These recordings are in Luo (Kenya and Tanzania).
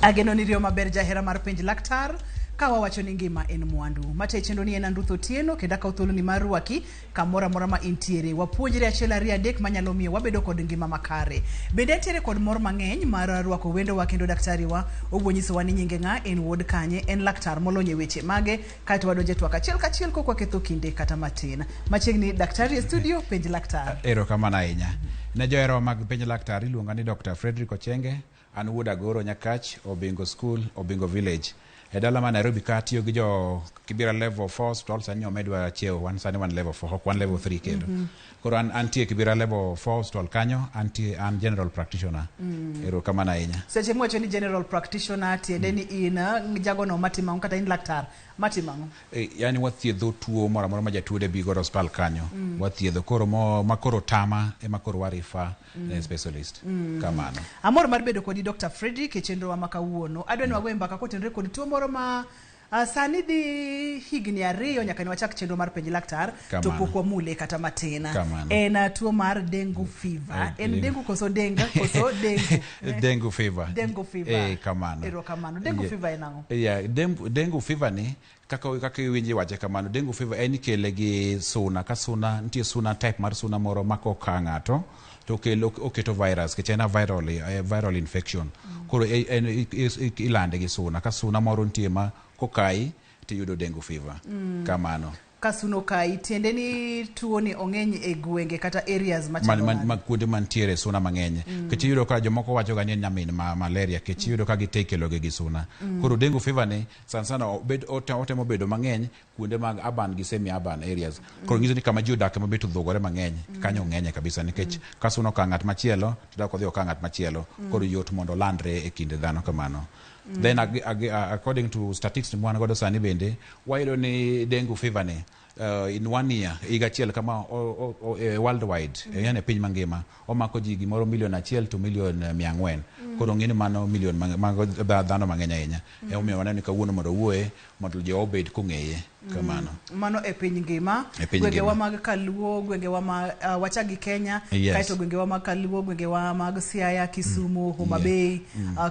Ageno ni riyo maber jahera mar penj laktar ka wawacho ni ngima en mwandu. Mate chenro ni en an Ruth Otieno kendo akawo thuoloni mar rwaki kamoro amora ma intiere. Wapuonjre achiel ariyo adek manyalo miyo wabedo kod ngima makare. Bende antiere kod mor mang'eny mar rwako wendowa kendo daktari wa owuo nyisowa ni nyinge ng'a, en wuod kanye, en laktar molony e weche mage, kaeto wadonjo e twak achiel kachiel kok waketho kinde kata matin. Machiegni daktari e studio, penj laktar. Erokamano ahinya. Ne joherawa mag penj laktar iluonga ni Dr. Frederick Ochenge, an wuod Agoro Nyakach, Obingo School, Obingo Village. E dala ma Nairobi ka atiyo gi jo Kibera level 4 hospital sani omedwa cheo wan sani wan level 4 ok wan level 3 kendo. Koro an antie Kibera level 4 hospital kanyo antie an general practitioner. Erokamano ahinya. Seche miwacho ni general practitioner tiende ni in jagono matimo ang'o kata in laktar matimo ang'o? E, yani wathiedho tuo moro amora ma jatuo de bi godo osiptal kanyo. Wathiedho koro mo, ma koro tama ema koro wa refer ne specialist. Kamano. Amor mar bedo kodi Dr. Frederick e chenrowa ma kawuono. Adwa ni wagoye mbaka kotenore kod tuo moro ma sani dhi higni 2 nyaka ne wachak chenro mar penj laktar to Kamano. pok wamule kata matin. Kamano. En tuo mar dengue fever. En Dengue. dengue koso dengue koso dengue? Dengue fever. Dengue fever. Eh, kamano. Erokamano. Dengue fever en ang'o? Yeah, dengue fever ni kaka iwinjo iwache kamano, dengue fever en ikele gi suna. Ka suna nitie suna type mar suna moro ma koka ng'ato to okelo oketo virus nikech en a viral infection. Koro en ilande gi suna. Ka suna moro nitie ma kokayi tiyudo dengue fever. Kamano. Ka suna okayi tiende ni tuo ni ong'eny e gwenge kata areas machalo nade? Ma kuonde mantiere suna mang'eny. Nikech iyudo ka jomoko wacho ga ni en nyamin ma malaria nikech iyudo ka gite ikelo gi suna. Koro dengue fever ni sana sana otemo bedo mang'eny kuonde mag urban gi semi urban areas. Koro nyiso ni kama ji odake mabet odhugore mang'eny, kanyo ong'enye kabisa nikech ka suna okayo ng'at machielo to dak odhi okaw ng'at machielo. Koro yot mondo olandre e kind dhano kamano. Then according to statistics mwan godo sani bende wayudo ni dengue fever ni in 1 year, higa achiel kama worldwide, yani e piny mangima omako ji gimoro milion 1 to milion 400. Koro ng'e ni mano milion mago dhano mang'eny ahinya. Emomiyo waneno ni kawuono mondo owuoye mondo ji obed kong'eye kamano. Mano e piny ngima. E piny Gwengewa ngima. mag Kaluo, gwengewa ma wachak gi Kenya, Yes. kaeto gwengewa mag Kaluo, gwengewa mag Siaya, Kisumu, Homa Bay,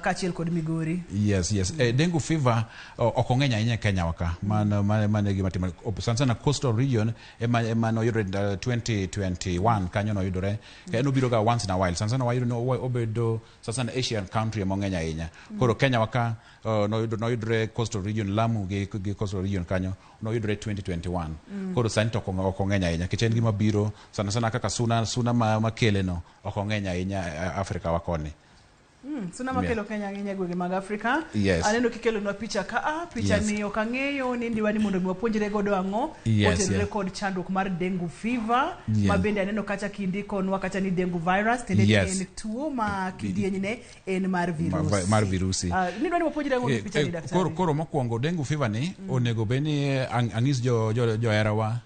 kaachiel kod Migori. Yes. Dengue fever ok ong'eny ahinya e Kenya wa ka. Mano e gima timore. Sana sana coastal region ema noyudore 2021 kanyo noyudore. En obiro ga once in a while. Sana sana wayudo ni obedo sana sana Asian country ema ong'eny ahinya. Koro Kenya wa ka noyudore coastal region Lamu gi coastal region kanyo noyudore 2021. Koro sani to ok ong'eny ahinya nikech en gima biro sana sana kaka suna makele no ok ong'eny ahinya Afrika wa koni. Suna makelo Kenya ahinya e gwenge mag Afrika. Yes. Aneno kikelonwa picha ka a picha ni ok ang'eyo ni ndiwa ni mondo mi wapuonjre godo ang'o kotenore kod chandruok mar dengue fever ma bende aneno kacha kindikonwa kacha ni dengue virus tiende ni en tuo ma kidienyne en mar virusi. Mar virusi. Nidwa ni wapuonjre ang'o gi picha ni daktari? Koro mokwongo dengue fever ni onego bed ni ang'is joherawa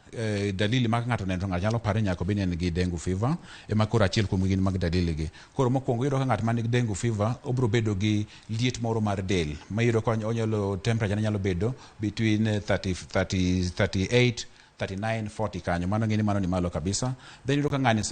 dalili mag ng'ato neno to ng'ato nyalo paro ni nyaka obed ni en gi dengue fever ema koro achiel kuom gin mag dalili gi. Koro mokwongo iyudo ka ng'at man gi dengue fever obiro bedo gi liet moro mar del ma iyudo ka onyalo temperature ne nyalo bedo between 38, 39, 40 kanyo. Mano ng'e ni mano ni malo kabisa. Then iyudo ka ng'ani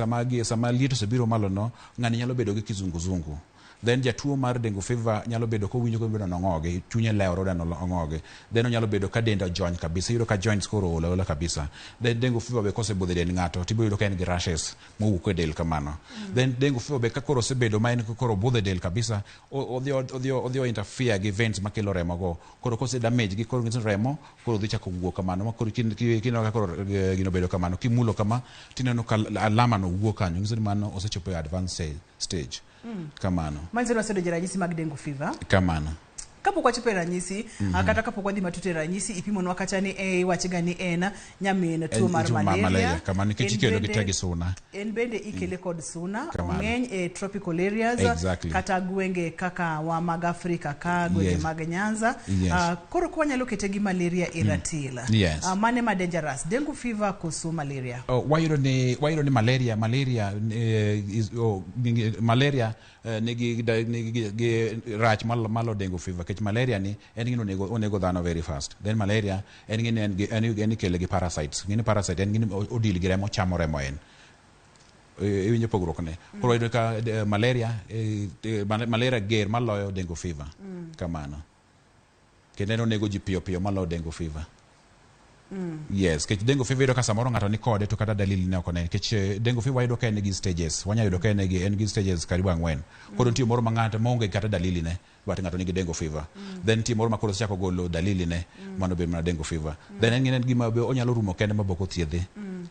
sama liet osebiro malo no, ng'ani nyalo bedo gi kizunguzungu. Then jatuo mar dengue fever nyalo bedo kowinjo kobedo nong'ogi, chunye lewore odwa nong'ogi. Then onyalo bedo ka dende ojony kabisa, iyudo ka joints koro ool aola kabisa. Then dengue fever be kosebudho e dend ng'ato tibiro yudo ka en gi rashes mowuok e del kamano. Then dengue fever be ka koro osebedo ma en koro obudho e del kabisa, odhi o interfere gi veins makelo remo go. Koro kose damage gi koro nyiso remo koro dhi chako wuok kamano. Ma koro kineno ka koro gino obedo kamano, kimulo kama tineno ka alama no wuok kanyo, nyiso ni mano osechopo e advanced stage. Kamano. Manyiso ni wasedonjo e ranyisi mag dengue fever. Kamano. Kapok wachopo e ranyisi, kata kapok wadhi matut e ranyisi, ipimonwa kacha ni iwachiga ni en nyamin tuo mar malaria. Malaria, kamano, nikech ikelo gi te gi suna. En bende ikele kod suna, ong'eny e tropical areas, kata gwenge kaka wa mag Afrika ka, gwenge mag Nyanza. Koro kwa wanyalo kete gi malaria e ratil. Mane ma dangerous, dengue fever koso malaria? Wayudo ni malaria nigi rach malo dengue fever, nikech malaria ni en gino onego dhano very fast. Then malaria en gino en ikele gi parasites. Gini parasite en gino odil gi remo, chamo remo en. Iwinjo pogruok ne. Koro wayudo ka malaria, malaria ger maloyo dengue fever. Kamano. Kendo en onego ji piyo piyo maloyo dengue fever. Yes, nikech dengue fever iyudo ka samoro ng'ato ni kode to kata dalili ne ok one. Nikech dengue fever wayudo ka en gi stages. Wanyalo yudo ka en gi stages karibu 4. Koro nitie moro ma ng'ato maonge kata dalili ne, but ng'ato nigi dengue fever. Then nitie moro ma koro osechako golo dalili ne, mano be mana dengue fever. Then en gima be onyalo rumo kende ma pok othiedhe.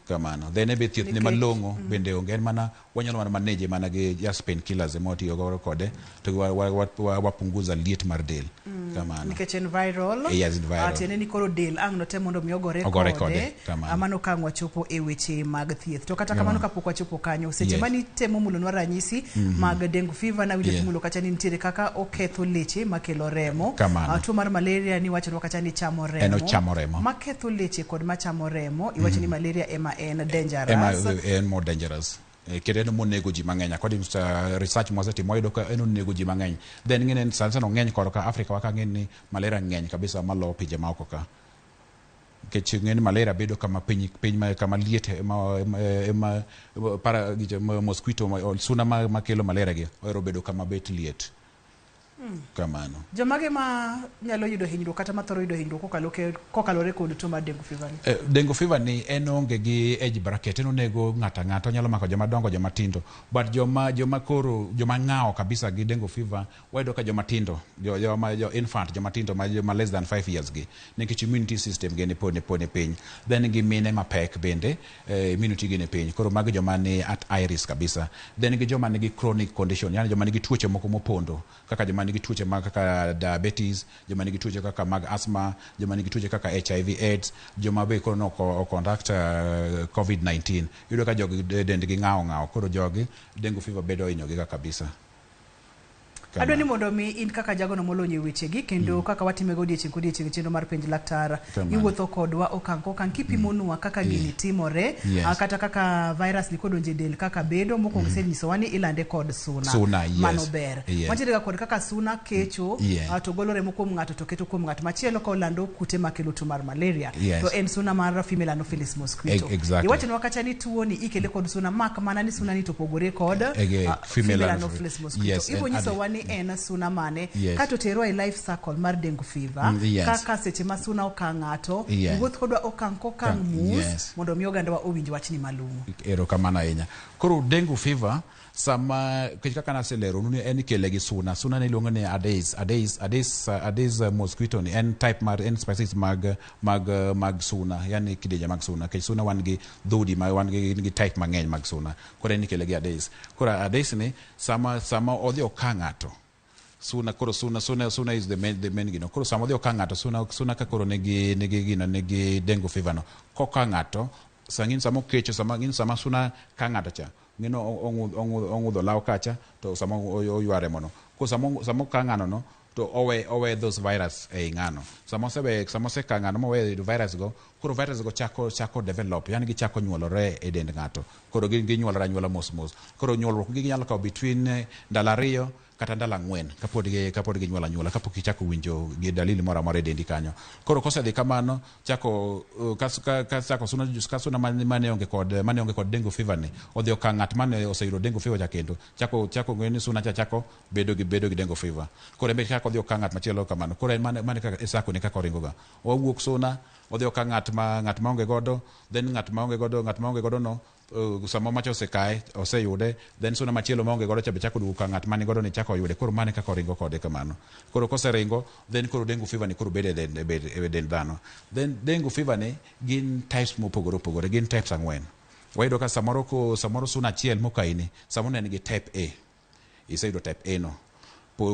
Kamano. Then en be thieth ne malong'o bende onge. En mana wanyalo mana manage mana gi just painkillers ema watiyo godo kode to wapunguza liet mar del. Kamano. Nikech en viral. Yes, viral. Tiende ni koro del ang' notem mondo mi ogore Ogore kode. Kamano. Mano ka ang' wachopo e weche mag thieth. To kata kamano kapok wachopo kanyo, seche mani temo mulonwa ranyisi mag dengue fever, nawinjo kimulo kacha ni nitiere kaka oketho leche makelo remo. Kamano. Tuo mar malaria ni wachonwa kacha ni chamo remo. En ochamo remo. Maketho leche kod machamo remo, iwacho ni malaria ema en dangerous. Ema en more dangerous. Kendo en monego ji mang'eny. According to research mwasetimo, wayudo ka en onego ji mang'eny. Then ng'ene sana sana ong'eny korka Afrika wa ka, ng'eni ni malaria ng'eny kabisa maloyo pinje maoko ka. Nikech ng'eni malaria bedo kama piny piny ma kama liet ema ema para mosquito, suna makelo malaria gi ohero bedo kama bet liet. Kamano. Jomage ma nyalo yudo hinyruok kata mathoro yudo hinyruok kokalore kod tuo mar dengue fever ni? Dengue fever ni en onge gi age bracket, en onego ng'ato ang'ata, onyalo mako joma dongo, joma tindo. But joma koro joma ng'awo kabisa gi dengue fever, wayudo ka joma tindo, joma jo infant, joma tindo ma less than 5 years gi, nikech immunity system gi ni pod ni piny. Then gi mine mapek bende, immunity gi ni piny. Koro magi joma ni at high risk kabisa. Then gi joma nigi chronic condition, yani joma nigi tuoche moko mopondo, kaka joma nigi tuoche mag kaka diabetes, joma nigi tuoche kaka mag asthma, joma nigi tuoche kaka HIV AIDS, joma be koro no contact COVID-19. Iyudo ka jogi dendgi ng'awo ng'awo, koro jogi dengue fever bedo hinyogi ga kabisa. Adwa ni mondo mi in kaka jagono molony e wechegi kendo kaka watime go odiechieng' kodiechieng' e chenro mar Penj Laktar, iwuotho kodwa okang' kokang' kipimonwa kaka gini timore, kata kaka virus ni kodonjo e del kaka bedo. Mokwongo isenyisowa ni ilande kod suna. Suna, yes. Mano ber. Wantiere ga kod kaka suna kecho, to golo remo kuom ng'ato to keto kuom ng'at machielo ka olando kute makelo tuo mar malaria. To en suna mar female anopheles mosquito. Iwachonwa kacha ni tuo ni ikele kod suna, mak mana ni suna ni to opogore kod female female anopheles. anopheles mosquito. Ibo nyisowa ni en suna mane, kato terwa e life cycle mar dengue fever, kaka seche ma suna oka ng'ato, iwuoth kodwa okang' kokang' mus, mondo mi ogandawa owinj wachni malong'o. Erokamano ahinya. Koro dengue fever, sama kech kaka naseleronu ni en ikele gi suna. Suna ni iluongo ni Aedes mosquito ni en type mar en species mag suna, yani kidienje mag suna. Nikech suna wan gi dhoudi ma wan gi type mang'eny mag suna. Koro en ikele gi Aedes. Koro Aedes ni sama odhi oka ng'ato, suna koro suna is the main gino. Koro sama odhi oka ng'ato, suna ka koro nigi gino, nigi dengue fever no, koka ng'ato sang'in sama okecho, sama ng'in sama suna ka ng'ato cha ng'ino ong'udho law kacha to sama oywa remo no, koro sama oka ng'ano no to owe those virus ei ng'ano. Sama oseka ng'ano mowe virus go, koro virus go chako develop, yani gichako nyuolore e dend ng'ato. Koro ginyuolore anyuola mos mos. Koro nyuolruok gi nyalo kawo between ndalo 2 kata ndalo 4 kapod ginyuol anyuola, kapok ichako winjo gi dalili moro amora e dendi kanyo. Koro kosedhi kamano, chako ka chako suna, ka suna mane onge kod dengue fever ni odhi oka ng'at mane oseyudo dengue fever cha, kendo chako ng'eyo ni suna cha chako bedo gi dengue fever. Koro en be chako odhi oka ng'at machielo kamano. Koro en mane kaka e sako ni kaka oringo ga owuok, suna odhi oka ng'at ma onge godo, then ng'at ma onge godo no, sama macha osekaye, oseyude, then suna machielo maonge godo cha be chako duogo ka ng'at mani godo ni chako oyude. Koro mane kaka oringo kode kamano. Koro koseringo, then koro dengue fever ni koro bedo e dend dhano. Then dengue fever ni gin types mopogore opogore, gin types 4. Wayudo ka samoro suna achiel mokaini samoro ne en gi type A. Iseyudo type A no,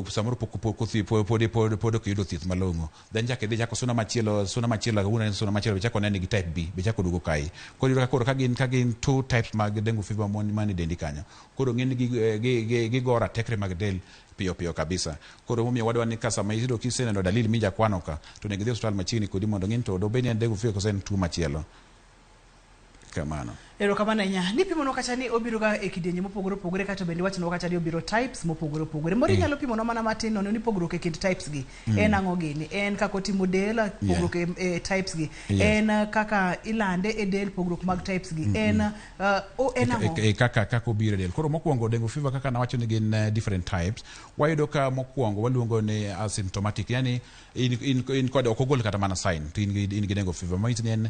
samoro pok pod ok iyudo thieth malong'o, then chak idhi chako suna machielo, kawuono en suna machielo be chako neni gi type B be chako duogo kai. Koro iyudo ka koro ka gin two types mag dengue fever mon man e dendi kanyo, koro ng'eny gi go ratekre mag del piyo piyo kabisa. Koro emomiyo wadwa ni ka sama iyudo kiseneno dalili mijakwano ka, to onego idhi e osiptal machiegni kodi mondo ng'e ni to dobed ni en dengue fever koso en tuo machielo kamano. Erokamano ahinya. Nipimonwa kacha ni obiro ga e kidienje mopogore opogore kato bende iwachonwa kacha ni obiro types mopogore opogore. Moro inyalo pimonwa mana matin nono ni pogruok e kind types gi. En ang'o gini? En kaka otimo del, pogruok e types gi. En kaka ilande e del, pogruok mag types gi. En en ang'o? Kaka obiro e del. Koro mokwongo dengue fever kaka nawacho ni gin different types. Wayudo ka mokwongo waluongo ni asymptomatic, yani in kode ok ogol kata mana sign to in gi dengue fever. Manyiso ni en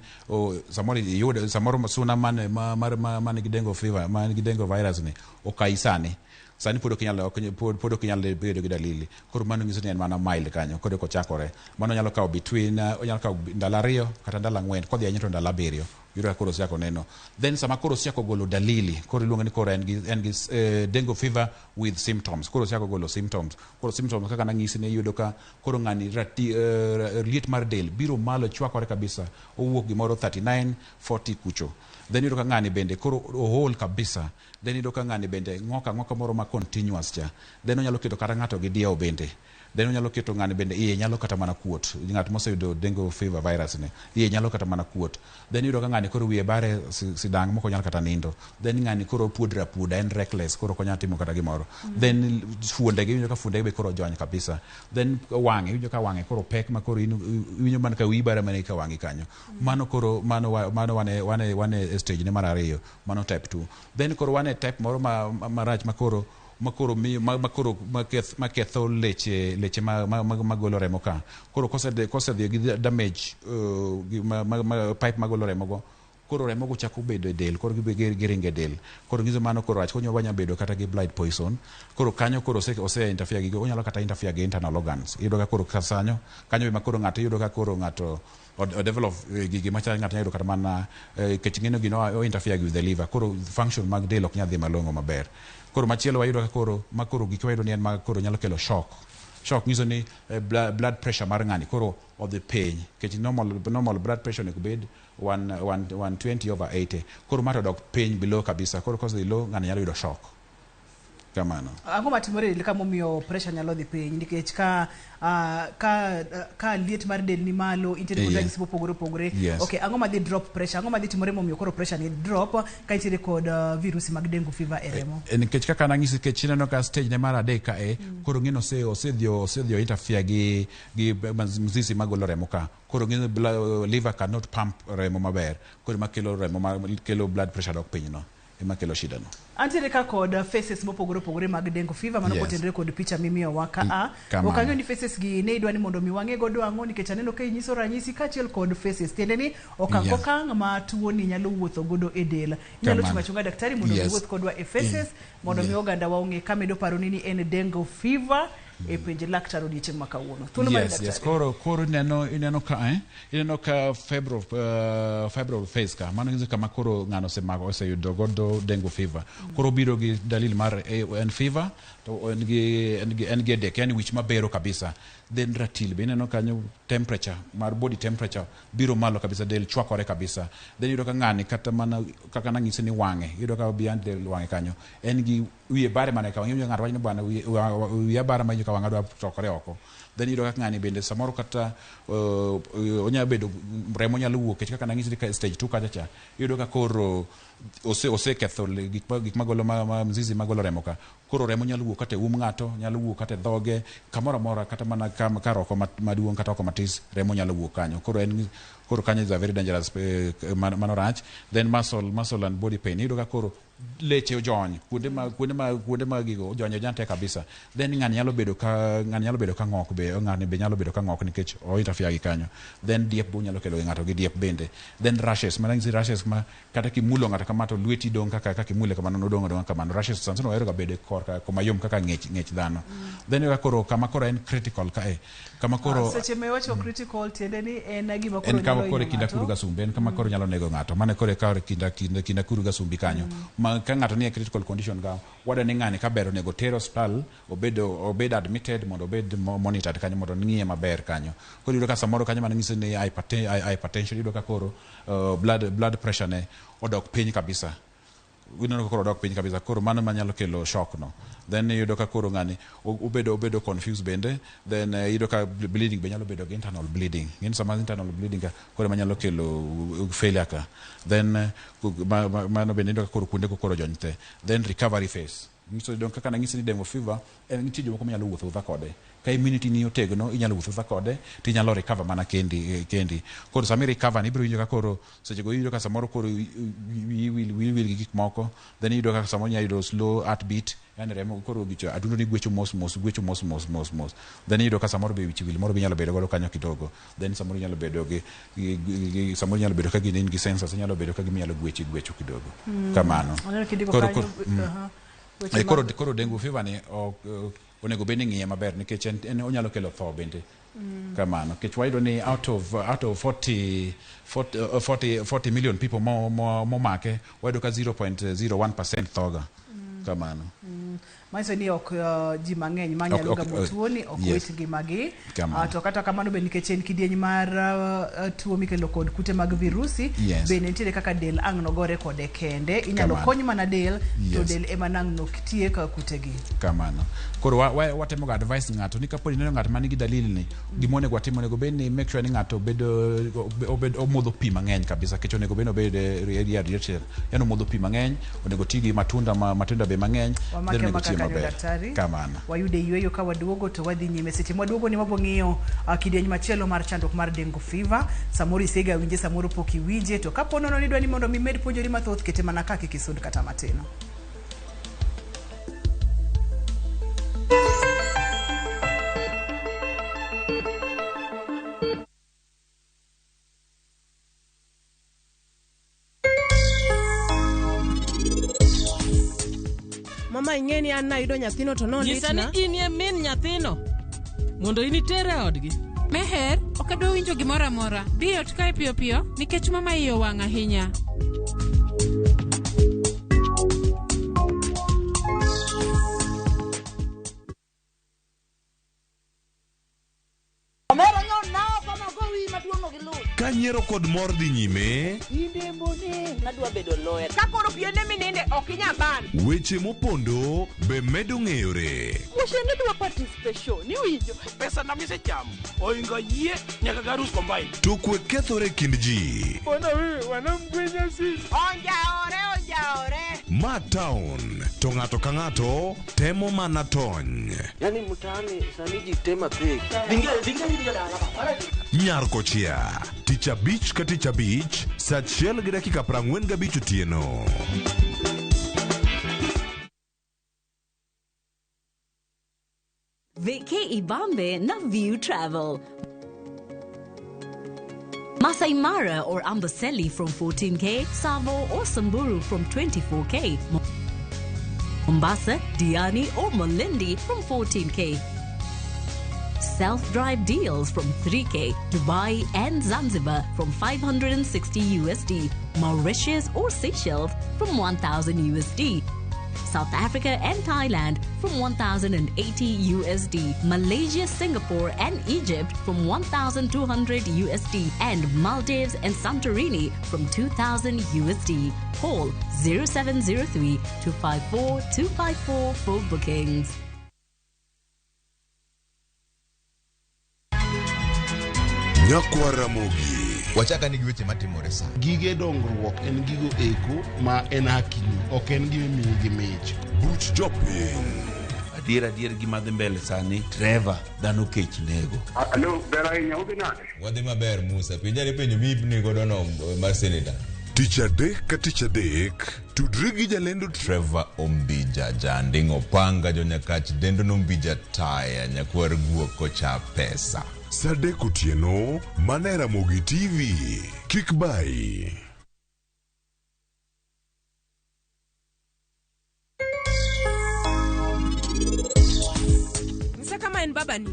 samoro iyude samoro suna man ma, mar ma, man gi dengue fever, man gi dengue virus ni okayi sani sani pod ok inyal pod ok inyal bedo gi dalili. Koro mano nyiso ni en mana mild kanyo. Koro kochakore mano nyalo kawo between onyalo kawo ndalo 2 kata ndalo 4, kodhi ahinya to ndalo 7 yudo ka koro osechako neno. Then sama koro osechako golo dalili, koro iluongo ni koro en gi dengue fever with symptoms. Koro osechako golo symptoms. Koro symptoms kaka nang'isi ni iyudo ka koro ng'ani liet mar del biro malo, chwakore kabisa, owuok gimoro 39 40 kucho. Then iyudo ka ng'ani bende koro ool kabisa. Then iyudo ka ng'ani bende ng'ok ang'oka moro ma continuous cha. Then onyalo keto kata ng'ato gi diewo bende. Then onyalo keto ng'ani bende iye nyalo kata mana kuot. Ng'at moseyudo dengue fever virus ni iye nyalo kata mana kuot. Then iyudo ka ng'ani koro wiye bare sidang' mok onyal kata nindo. Then ng'ani koro opuodre apuoda, en reckless, koro ok onyal timo kata gimoro. Then fuondege, iwinjo ka fuondege be koro ojony kabisa. Then wang'e, iwinjo ka wang'e koro pek ma koro in iwinjo mana ka wiyi bare mana ka wang'i kanyo. Mano koro mano wane e stage ne mar ariyo, mano type 2. Then koro wane type moro marach ma koro miyo ma koro maketho leche ma magolo remo ka. Koro kosedhi gi damage gi ma pipe magolo remo go, koro remo go chako bedo e del, koro giringo e del. Koro nyiso mano koro rach konyo wanya bedo kata gi blood poison. Koro kanyo koro ose interfere gi, onyalo kata interfere gi internal organs. Iyudo ka koro kasanyo kanyo ema koro ng'ato iyudo ka koro ng'ato o develop gigi machal ng'ato nyalo yudo kata mana kech ng'eno gino o interfere with the liver. Koro function mag del ok nyal dhi malong'o maber. Koro machielo wayudo ka koro ma koro gik wayudo ni en ma koro nyalo kelo shock. Shock nyiso ni blood pressure mar ng'ani koro odhi piny, nikech normal blood pressure onego bed 120 over 80. Koro ma to dok piny below kabisa. Koro kosedhi low, ng'ani nyalo yudo shock kamano. Ang'o matimore e del ka momiyo pressure nyalo dhi piny? Nikech ka liet mar del ni malo, intiere kod ranyisi mopogore opogore. Okay, ang'o madhi drop pressure? Ang'o madhi timore momiyo koro pressure ni drop ka intiere kod virusi mag dengue fever e remo? Nikech kaka nang'isi, nikech ineno ka stage ne mar adek ka e koro ng'eno osedhi o interfere gi mzizi magolo remo ka. Koro ng'eno liver cannot pump remo maber. Koro ema kelo remo ma kelo blood pressure dok piny no, ema kelo shida no. Antiere ka kod phases mopogore opogore mag dengue fever mano kotenore kod picha mimiyowa ka a. Kamano. Ok ang'eyo ni phases gi ne idwa ni mondo mi wang'e godo ang'o, nikech aneno ka inyiso ranyisi kaachiel kod phases, tiende ni okang' kokang' ma tuo ni nyalo wuotho godo e del. Inyalo Kamano. chung' achunga, daktari, mondo mi wuoth kodwa e phases mondo mi oganda wa ong'e kamedo paro ni en dengue fever e penj laktar odiechieng' ma kawuono. Thuolo mari, daktari. Koro ineno ka ineno ka febrile phase ka mano nyiso kama koro ng'ano osemako, oseyudo godo dengue fever. Koro obiro gi dalili mar en fever to en gi headache, yani wich mabero kabisa. Then ratil be ineno kanyo, temperature mar body temperature biro malo kabisa, del chwakore kabisa. Then iyudo ka ng'ani kata mana kaka nang'isi ni wang'e, iyudo ka behind del wang'e kanyo en gi wiye bare mana ka wang'e. Ng'ato wacho ni bwana wiya bara ma ka wang'a dwa chokore oko. Then iyudo kaka ng'ani bende samoro kata onyalo bedo remo nyalo wuok, nikech kaka nang'isi ni ka stage 2 kacha cha iyudo ka koro oseketho gik magolo ma mzizi magolo remo ka. Koro remo nyalo wuok kata e um ng'ato, nyalo wuok kata e dhoge kamoro amora, kata mana kar oko maduong' kata oko matis, remo nyalo wuok kanyo. Koro en koro kanyo is a very dangerous mano rach. Then muscle and body pain, iyudo ka koro leche ojony kuonde ma gigo ojony ojony te kabisa. Then ng'ani nyalo bedo ka ng'ok be, ng'ani be nyalo bedo ka ng'ok nikech o interfere gi kanyo. Then diep be onyalo kelo gi ng'ato gi diep bende. Then rashes, mana nyisi rashes ma kata kimulo ng'ato kama to lweti dong' kaka imule kamano, nodong' adong'a kamano. Rashes sana sana ohero ga bedo e korka kuma yom kaka ng'ech dhano. Then iyudo ka koro kama koro en critical kae kama koro Ah, seche ma iwacho critical, tiende ni en gima koro en kama nyalo koro hinyo kinda ng'ato. kuru gasumbi, en kama koro nyalo nego ng'ato. Mano koro ikawo kinda kuru gasumbi kanyo ma ka ng'ato nie critical condition ka wada ni ng'ani ka ber onego ter osiptal, obed admitted mondo obed monitored kanyo mondo ng'iye maber kanyo. Koro iyudo ka samoro kanyo mana nyiso ni hypertension. Iyudo ka koro blood pressure ne odok piny kabisa. Ineno ka koro odok piny kabisa. Koro mano manyalo kelo shock no. Then iyudo ka koro ng'ani obedo confused bende. Then iyudo ka bleeding be nyalo bedo gi internal bleeding. Ng'eni sama internal bleeding ka koro ema nyalo kelo failure ka. Then mano bende iyudo ka koro kuonde go koro ojony te. Then recovery phase. Nyiso ni kaka nanyisi ni dengue fever en nitie jomoko manyalo wuotho wuotha kode. Ka immunity ni otegno inyalo wuotho wuotha kode tinyalo recover mana kendi kendi. Koro sama i recover ni ibiro winjo ka koro seche go iyudo ka samoro koro wiyi wil gi gik moko. Then iyudo ka samoro inyalo yudo slow heartbeat. Yani remo koro gicho adundo ni gwecho mos mos gwecho mos mos mos mos. Then iyudo ka samoro be wich wil moro be inyalo bedo godo kanyo kidogo. Then samoro inyalo bedo gi samoro inyalo bedo ka gin in gi sensors inyalo bedo ka gima inyalo gwecho gwecho kidogo. Kamano. Aneno kindiko Koro kanyo, koro dengue fever ni onego bed ni ng'iye maber nikech en onyalo kelo tho bende. Kamano. Nikech wayudo ni out of 40 million people momake wayudo ka 0.01% thoga. Kamano. Manyiso ni ok ji mang'eny manyalo gamo tuoni ok wit ngimagi. To kata kamano be nikech en kidieny mar tuo mikelo kod kute mag virusi, bende nitiere kaka del ang' nogore kode kende. Inyalo kony mana del, to del ema nang' nok tiek kutegi. Kamano. Koro watemo ga advice ng'ato ni kapo ni ineno ng'at man gi dalili ni, gima onego watim onego bed ni make sure ni ng'ato bedo omodho pi mang'eny kabisa nikech onego bed ni obed rehydrated. Yani omodho pi mang'eny, onego ti gi matunda be mang'eny, then onego chiemo maber. Kamano. Wayude yweyo ka waduogo to wadhi nyime. Seche mwaduogo ni wabo ng'iyo kidieny machielo mar chandruok mar dengue fever. Samoro isega winje, samoro pok iwinje. To kapo nono ni idwa ni mondo mi med puonjori mathoth, kete mana ka kik isund kata matin. Mama ing'e ni an nayudo nyathino to Nyisa ni nolitna. inie min nyathino mondo in itere e odgi. Meher, ok adwa winjo gimoro amora. Dhi e ot kae piyo piyo nikech mama iye owang' ahinya. Ka nyiero kod mor dhi nyime, Ka koro piende mininde ok inyal ban. weche mopondo be medo ng'eyore. Wuoche dwa participation, iwinjo? Pesa na misechamo oingo yie nyaka garus combine. To kwe kethore e kind ji. Onjaore, onjaore. Ma town to ng'ato ka ng'ato temo mana tony. Yani mtaani sani ji tema pek. Nyar kochia, tich abich ka tich abich, saa 1:45 otieno. Vacay Ibambe na View Travel. Masai Mara or Amboseli from 14K, Savo or Samburu from 24K, Mombasa, Diani or Malindi from 14K. Self-drive deals from 3K, Dubai and Zanzibar from 560 USD, Mauritius or Seychelles from 1000 USD. South Africa and Thailand from 1080 USD, Malaysia, Singapore and Egypt from 1200 USD, and Maldives and Santorini from 2000 USD. Call 0703 254 254 for bookings. Nyakwar Ramogi. Wachaka ni gi weche matimore sa. Gige dongruok en gigo eko ma en hakini, ok en gima imiyi gi mich. Buch jopiny. Adier adier gima dhi mbele sani Trevor dhano kech nego. Alo, ber ahinya, udhi nade? Wadhi maber Musa, penjane penjo miipni godo no mar senator. Tich adek ka tich adek, tudri gi jalendo Trevor Ombija, Janding Opanga, Jonyakach, Dendo Nombija Taya, Nyakwar Guok kocha pesa. Saa 3 otieno, mana e Ramogi TV. Kik bayi. Nyisa kama en babani.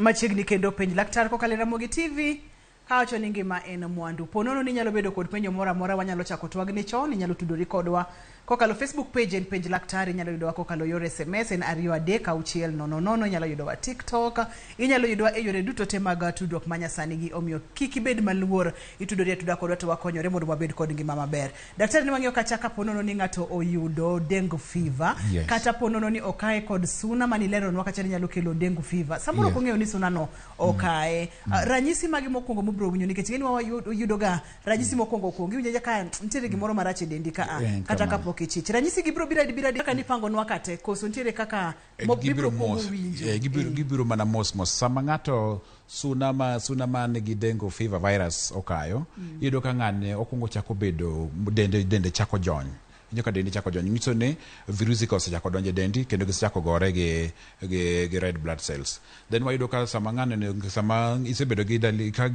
Machiegni kendo penj laktar kokalo e Ramogi TV kawacho ni ngima en mwandu. Po nono ni inyalo bedo kod penjo moro amora wanyalo chako twagni chon, inyalo tudori kodwa kokalo Facebook page en penj laktar, inyalo yudowa kokalo yor SMS en 23600, inyalo yudowa TikTok, inyalo yudowa e yore duto te mag tudruok ma nyasani gi, omiyo kik ibed maluor, itudori atuda kodwa to wakonyore mondo wabed kod ngima maber. Daktari ne wang'iyo kacha kapo nono ni ng'ato oyudo dengue fever, kata po nono ni okaye kod suna manileronwa kacha ni nyalo kelo dengue fever. Samoro ok ong'eyo ni suna no okaye. Ranyisi mage mokwongo mobiro winjo nikech ing'eni wayudoga ranyisi mokwongo okuongo iwinjo ka nitiere gimoro marach e dendi ka a kata kapok ichich. Ranyisi gi biro biro biro kaka nipangonwa kate koso nitiere kaka Gibiro mibiro kuongo mos winjo. Gibiro mana mos mos. Sama ng'ato suna ma nigi dengue fever virus okayo, iyudo ka ng'ane okwongo chako bedo dende chako jony. Iwinjo ka dendi chako jony, nyiso ni virusi ka osechako donjo e dendi kendo gisechako gore gi red blood cells. Then wayudo ka sama ng'ano sama isebedo gi dali, ka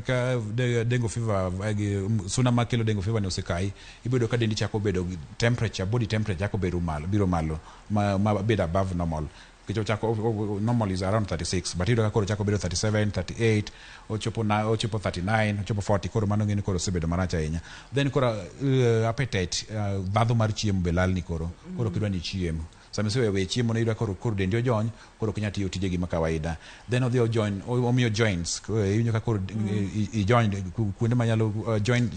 dengue fever gi suna makelo dengue fever ni osekayi, ibedo ka dendi chako bedo gi temperature, body temperature chako bedo malo, biro malo ma bedo above normal. Nikech ochako normal is around 36, but iyudo ka koro ochako bedo 37, 38, ochopo 39, ochopo 40, koro mano ng'eni koro osebedo marach ahinya. Then koro appetite, ndhadhu mar chiemo be lalni koro. Koro ok idwa ni ichiem. Sama iseweyo chiemo no iyudo ka koro dendi ojony, koro ok inyal tiyo tijegi ma kawaida. Then odhi ojony, omiyo joints, iwinjo ka koro ijony kuonde manyalo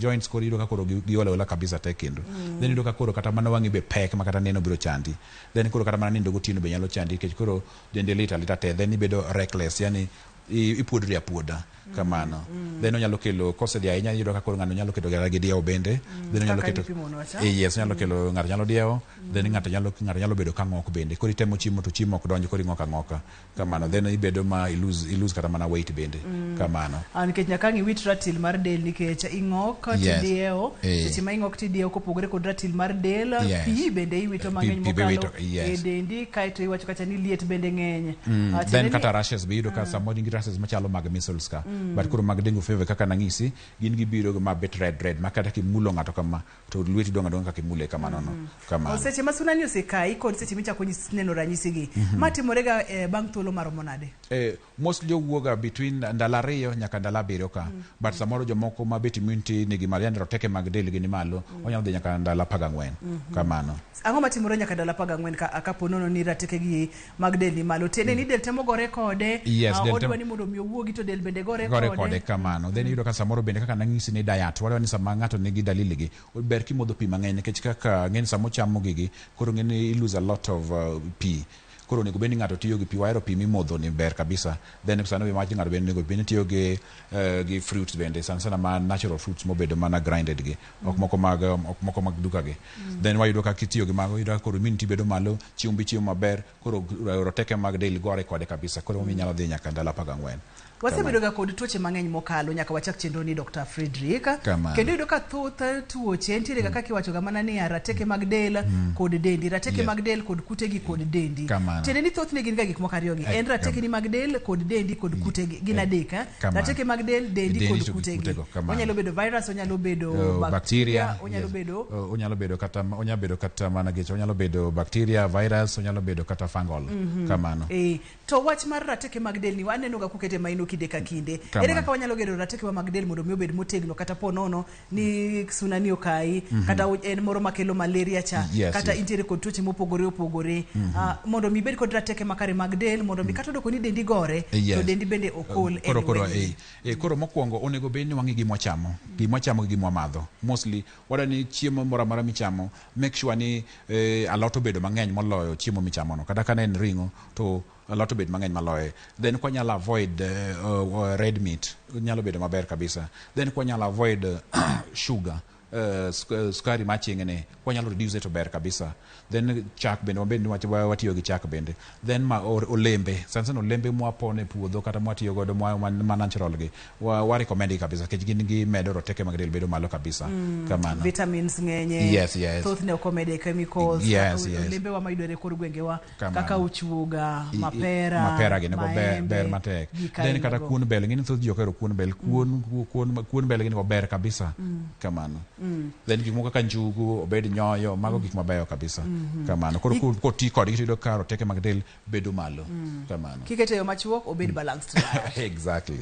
joints koro iyudo ka koro giol aola kabisa te kendo. Then iyudo ka koro kata mana wang'i be pek ma kata neno biro chandi. Then koro kata mana nindo gotieno be nyalo chandi nikech koro dendi lit alita te. Then ibedo reckless, yani ipuodri apuoda kamano. Then onyalo kelo kosedhi ahinya, iyudo ka koro ng'ano nyalo keto gi diewo bende. Then onyalo keto yes, onyalo kelo ng'ato nyalo diewo, then ng'ato nyalo bedo ka ng'ok bende. Koro itemo chiemo to chiemo ok donj, koro ing'ok ang'oka kamano. Then ibedo ma ilose kata mana weight bende kamano. Nikech nyaka ang' iwit ratil mar del nikech ing'ok tidiewo, seche ma ing'ok tidiewo kopogore kod ratil mar del, pi bende iwito mang'eny mokalo e dendi, kaeto iwacho kacha ni liet bende ng'eny. Then kata rashes be iyudo ka samoro in gi rashes machalo mag measles ka, but koro mag dengue fever kaka nang'isi, gin gibiro ma bet red ma kata kimulo ng'ato kama to lweti dong' adong'a kaka imule kamano no. Kamano. Seche ma suna ni osekayi kod seche michako neno ranyisi gi, ma timore ga bang' thuolo maromo nade? Mostly owuoga between ndalo 2 nyaka ndalo 7 ka. But samoro jomoko ma bet immunity nigi malo, yani roteke mag del gi ni malo, onyalo dhi nyaka ndalo 14. Kamano. Ang'o matimore nyaka ndalo 14 ka po nono ni rateke gi mag del ni malo? Tiende ni del temo gore kode, odwa ni mondo mi owuogi to del bende gore kode kamano. Then iyudo ka samoro bende kaka nang'isi ni diet, wadwa ni sama ng'ato nigi dalili gi, ber kimodho pi mang'eny nikech kaka ng'eny sama ochamo gigi, koro ng'eny i lose a lot of pi. Koro onego bed ni ng'ato tiyo gi pi, wahero pi mimodho ni ber kabisa. Then sano we wach ng'ato bende onego bed ni tiyo gi fruits bende, sana sana ma natural fruits mobedo mana grinded gi, ok moko mag duka gi. Then wayudo ka kitiyo gi mago, iyudo ka koro immunity bedo malo, chiemo bi chiemo maber, koro roteke mag del gore kode kabisa. Koro inyalo dhi nyaka ndalo 14. Wasebedo ga kod tuoche mang'eny mokalo nyaka wachak chenro ni Dr. Frederick. Kendo iyudo ka thoth tuoche nitiere ga kaka iwacho ga mana ni rateke mag del kod dendi, rateke mag del kod kutegi kod dendi. Tiende ni thothne gin ga gik moko ariyo gi. En rateke ni mag del kod dendi kod kutegi, gin adek. Rateke mag del, dendi kod kutegi. Onyalo bedo virus, onyalo bedo bacteria, onyalo bedo kata mana geche, onyalo bedo bacteria, virus, onyalo bedo kata fungal. Kamano. To wach mar rateke mag del ni waneno ga kukete maino kinde ka kinde. Ere kaka wanyalo gero rateke mag del mondo mi obed motegno kata po nono ni suna ni okayi, kata en moro makelo malaria cha, kata intiere kod tuoche mopogore opogore, mondo mi bed kod rateke makare mag del mondo mi kata odoko ni dendi gore, to dendi bende okol e lweny. Koro mokwongo onego bed ni wang'i gima wachamo, gima wachamo gi gima wamadho. Mostly wadwa ni chiemo moro amora michamo, make sure ni alot obedo mang'eny moloyo chiemo michamo no. Kata ka ne en ring'o to alot obed mang'eny maloye. Then kwanyalo avoid red meat, nyalo bedo maber kabisa. Then kwanyalo avoid sugar, sukari maching'ni, kwanyalo reduce to ber kabisa. Then chak bende wabed ni watiyo gi chak bende. Then ma olembe, sana sana olembe mwapono e puodho kata mwatiyo godo ma natural gi, wa recommend gi kabisa nikech gin gimedo roteke mag del bedo malo kabisa. Kamano. Vitamins ng'enye. Yes. Thothne ok omede chemicals. Olembe wa mayudore e kor gwengewa kaka ochuoga, mapera gin go ber matek. Then kata kuon bel, ng'eni thoth ji ok ohero kuon bel. Kuon bel gin go ber kabisa. Kamano. Then gik moko kaka njugu, obed nyoyo, mago gik mabeyo kabisa. Kamano. Koro koti kodgi to iyudo ka roteke mag del bedo malo. Kamano. Kiketo e yo machuok obed balanced diet. Exactly.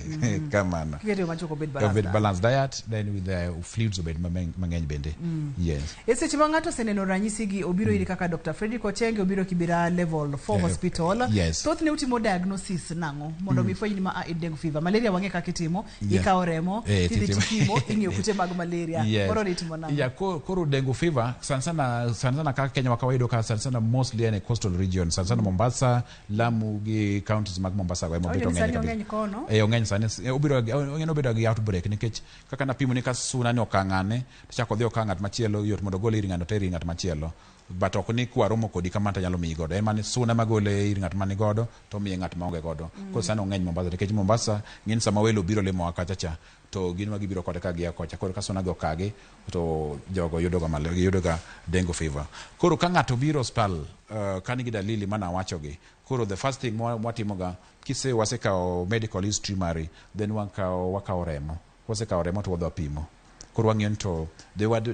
Kamano. Kiketo e yo machuok obed balanced Obed diet. balanced diet, then with the fluids obed mang'eny bende. Yes. E seche ma ng'ato oseneno ranyisi gi obiro iri kaka Dr. Frederick Ochenge obiro Kibera Level 4 Hospital. Yes. Thothne utimo diagnosis nang'o mondo mi fweny ni ma a en dengue fever. Malaria wang'e kaka itimo, ikawo remo, tidhi titimo. tipimo, ing'iyo kute mag malaria. Yes. Moro ni itimo nang'o? Yeah, koro dengue fever sana sana sana sana kaka Kenya wa kawaida ka sana sana mostly en e coastal region, sana sana Mombasa, Lamu gi counties mag Mombasa go ema Awinjo obedo ni ng'eny sani kabisa. ong'eny kono. Eh, ong'eny sani, obiro ong'eny obedo gi outbreak nikech kaka napimo ni ka suna ni okang'ane to chako odhi okang' ng'at machielo, yot mondo ogole ir ng'ato ter ir ng'at machielo, but ok ni kwaromo kodi kama to nyalo miyi godo, en mana suna magole ir ng'at mani godo to miye ng'at maonge godo. Koro sani ong'eny Mombasa nikech Mombasa ng'eny sama welo biro limowa kacha cha to gin ma gibiro kode ka gia kocha, koro ka suna go okagi to jogo yudoga yudoga dengue fever. Koro ka ng'ato biro osiptal ka nigi dalili mana awachogi, koro the first thing mwatimoga kise wasekawo medical history mari, then wakawo remo, wasekawo remo to wadhi wapimo. Koro wang'iyo ni to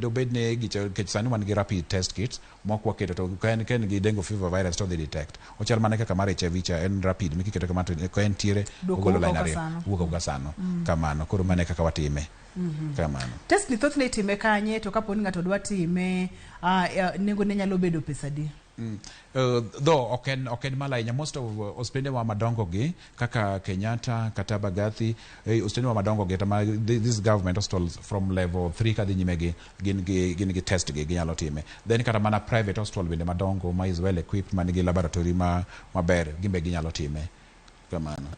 dobed ni gicha, nikech sani wan gi rapid test kits mok waketo to ka en gi dengue fever virus to dhi detect, ochal mana kaka mar HIV cha, en rapid mikiketo kama to ka en tiere Duoko ogolo wuok line auka ariyo sano. wuok auka sano. Kamano, koro mano e kaka watime. Kamano. Test ni thothne itime kanye to kapo ni ng'ato dwa time, nengo ne nyalo bedo pesa adi? Though ok en malo ahinya, most of osiptende wa madongo gi kaka Kenyatta kata Mbagathi, osiptende wa madongo gi kata ma this government hospitals from level 3 kadhi nyime gi gin gi test gi ginyalo time. Then kata mana private hospital bende madongo ma is well equipped, man gi laboratory ma maber, gin be ginyalo time. Kamano.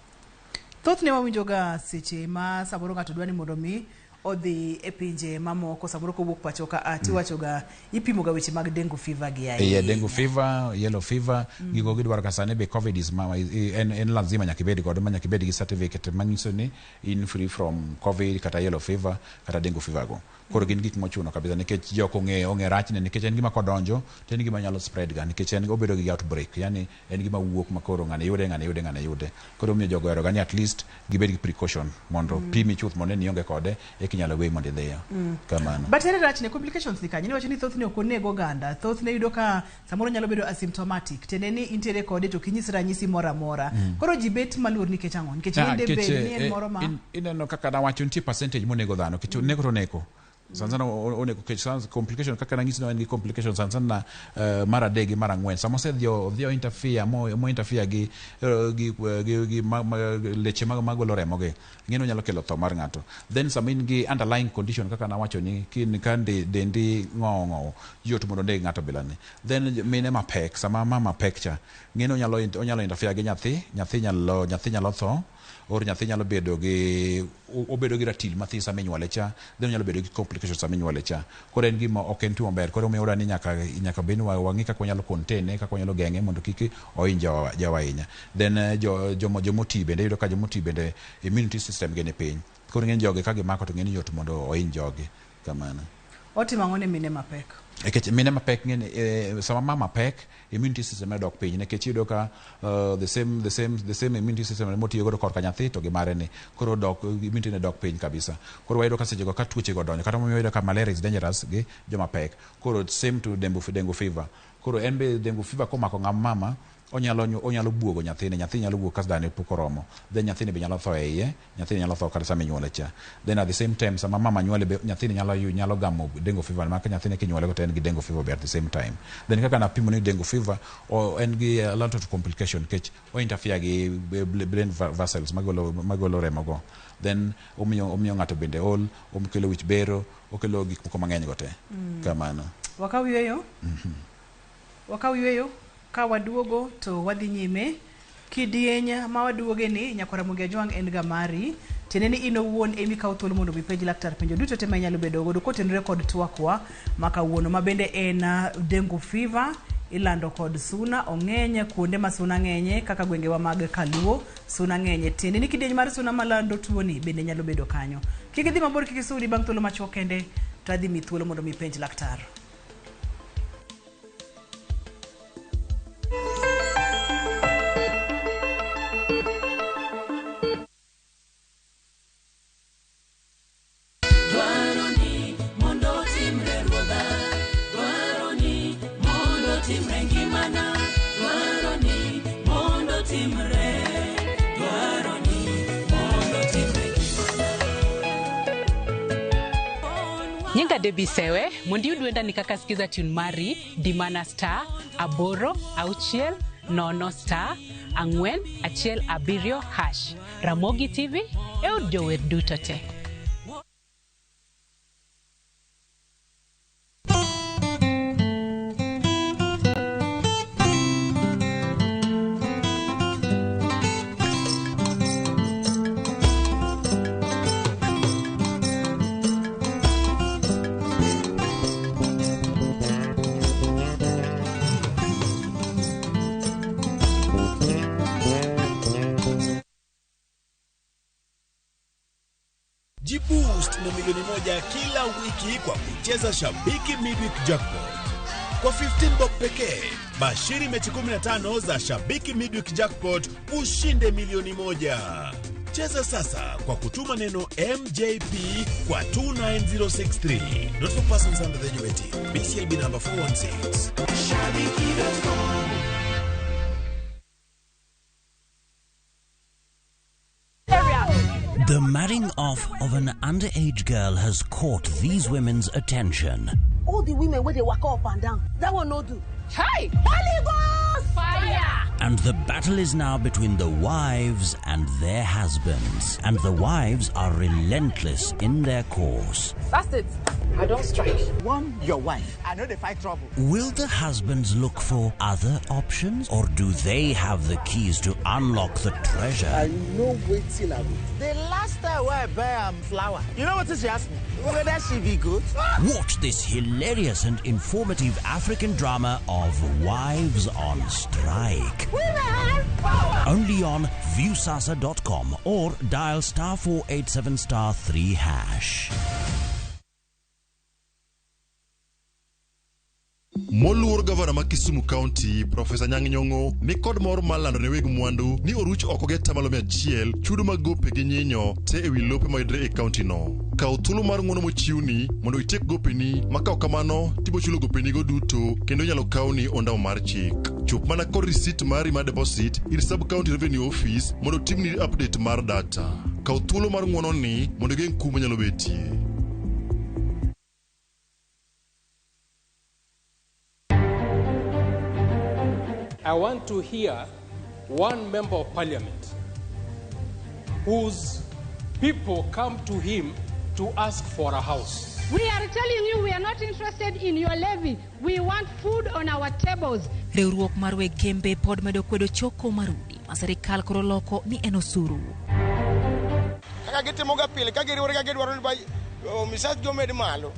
Thothne wawinjo ga seche ma samoro ng'ato dwa ni mondo mi odhi e pinje mamoko samoro kowuok pacho ka a tiwacho ga ipimo ga weche mag dengue fever gi ahinya. Dengue fever, yellow fever, gigo gidwaro ka sani be COVID is ma, en lazima nyaka ibed godo, ma nyaka ibed gi certificate manyiso ni in free from COVID kata yellow fever kata dengue fever go. Koro gin gik mochuno kabisa nikech jok ong'e rachne, nikech en gima kodonjo to en gima nyalo spread ga, nikech en obedo gi outbreak, yani en gima wuok ma koro ng'ane yude, ng'ane yude, ng'ane yude. Koro omiyo jogo ohero ga ni at least gibed gi precaution mondo pimi chuth mondo ne ni ionge kode eka inyalo weyi mondo idhiyo. Kamano. But ere rachne, complications ni kanye? Niwacho ni thothne ok oneg oganda. Thothne yudo ka samoro nyalo bedo asymptomatic. Tiende ni intiere kode to ok inyis ranyisi moro amora. Koro ji bet maluor nikech ang'o? Nikech Ah, bende nikech, bed ni en moro ma ineno kaka nawacho nitie percentage monego dhano, nikech oneko to oneko sana sana onego nikech sana complication kaka nang'isi ni en gi complication sana sana mar adek gi mar ang'wen, sama osedhi odhi o interfere mo interfere gi leche magolo remo gi, ing'eni onyalo kelo tho mar ng'ato. Then sama in gi underlying condition kaka nawacho ni kin ka dendi ng'owo ng'owo, yot mondo oneg ng'ato bilani. Then mine mapek, sama mama pek cha, ng'eni onyalo interfere gi nyathi, nyathi nyalo tho or nyathi nyalo bedo gi obedo gi ratil mathis sama inyuole cha, then onyalo bedo gi complications sama inyuole cha. Koro en gima ok en tuo maber. Koro omiyo ni nyaka bed ni wang'i kaka wanyalo contain, kaka wanyalo geng'e mondo kik ohiny jawa ahinya. Then jo jomo jomoti bende, iyudo ka jomoti bende immunity system gi ni piny. Koro ng'eny jogi ka gimako to ng'eny yot mondo ohiny jogi. Kamano. Otimo ang'o ne mine mapek? Nikech mine mapek ng'eny, sama mama pek, immunity system ne dok piny, nikech iyudo ka the same immunity system motiyo godo korka nyathi to gi mare ni koro dok immunity ne dok piny kabisa. Koro wayudo ka seche go ka tuoche go donjo, kata momiyo wayudo ka malaria is dangerous gi joma pek. Koro same to dengue fever. Koro en be dengue fever komako ng'ama mama, onyalo buogo nyathine, nyathi nyalo wuok ka dane pok oromo, then nyathini be nyalo tho e iye, nyathini nyalo tho kata sama inyuole cha. Then at the same time sama mama nyuole be nyathini nyalo gamo dengue fever, ma ka nyathine kinyuole go to en gi dengue fever be at the same time. Then kaka napimo ni dengue fever en gi a lot of complication nikech o interfere gi brain vessels magolo remo go, then omiyo ng'ato bende ol, okelo wich bero, okelo gik moko mang'eny go te. Kamano. Wakaw yueyo. Wakaw yueyo ka waduogo to wadhi nyime. Kidieny ma waduoge ni nyakwara Ramogi Ajwang' en ga mari. Tiende ni in owuon emi kawo thuolo mondo mi penj laktar penjo duto te ma inyalo bedo godo kotenore kod twakwa ma kawuono ma bende en dengue fever ilando kod suna ong'eny kuonde ma suna ng'enye kaka gwengewa mag Kaluo suna ng'enye. Tiende ni kidieny mar suna malando tuoni bende nyalo bedo kanyo. Kik idhi mabor, kik isudi. Bang' thuolo machuok kende to adhi mi thuolo mondo mi penj laktar. Dwaro ni mondo Nyinga Debbie Sewe, mondo iyud wendani kaka Skiza tune mari, di mana star 8 6 0 star 4 1 7 hash. Ramogi TV e od jower duto te. Jiboost na milioni 1 kila wiki kwa kucheza Shabiki Midweek Jackpot. Kwa 15 bob pekee, bashiri mechi 15 za Shabiki Midweek Jackpot ushinde milioni 1. Cheza sasa kwa kutuma neno MJP kwa 29063. Not for persons under the age of 18. BCLB number 416. Shabiki.com. The marrying off of an underage girl has caught these women's attention. All the women where they walk up and down, that one no do. Hey! Holy Ghost! Fire! And the battle is now between the wives and their husbands. And the wives are relentless in their course. That's it. I don't strike. One, your wife. I know they fight trouble. Will the husbands look for other options? Or do they have the keys to unlock the treasure? I know waiting I will. The last time where I buy flour, you know what she asked me? Whether she be good? Watch this hilarious and informative African drama of Wives on Strike. Women power! Only on viewsasa.com or dial *487 *3#. Moluor gavana ma Kisumu County, Profesa Anyang' Nyong'o ni kod mor mar lando ne weg mwandu ni oruch oko gi atamalo 100 chudo mag gope gi nyinyo te ewi lope mayudre e kaunti no. Kaw thuolo mar ng'uono mochiwni mondo itiek gopeni ma ka ok kamano tibo chulo gopenigo duto kendo inyalo kawni ondamo mar chik. Chop mana kod risit mari mar deposit ir Sub County Revenue Office mondo otimni update mar data. Kaw thuolo mar ng'uono ni mondo igeng' kum manyalo betie. I want to hear one member of parliament whose people come to him to ask for a house. We are telling you we are not interested in your levy. We want food on our tables. Riwruok mar weg kembe pod medo kwedo choko mar udi ma sirikal koro loko ni en osuru. Kaka gitimoga pile ka giriwore ka gidwaro ni misach omed malo.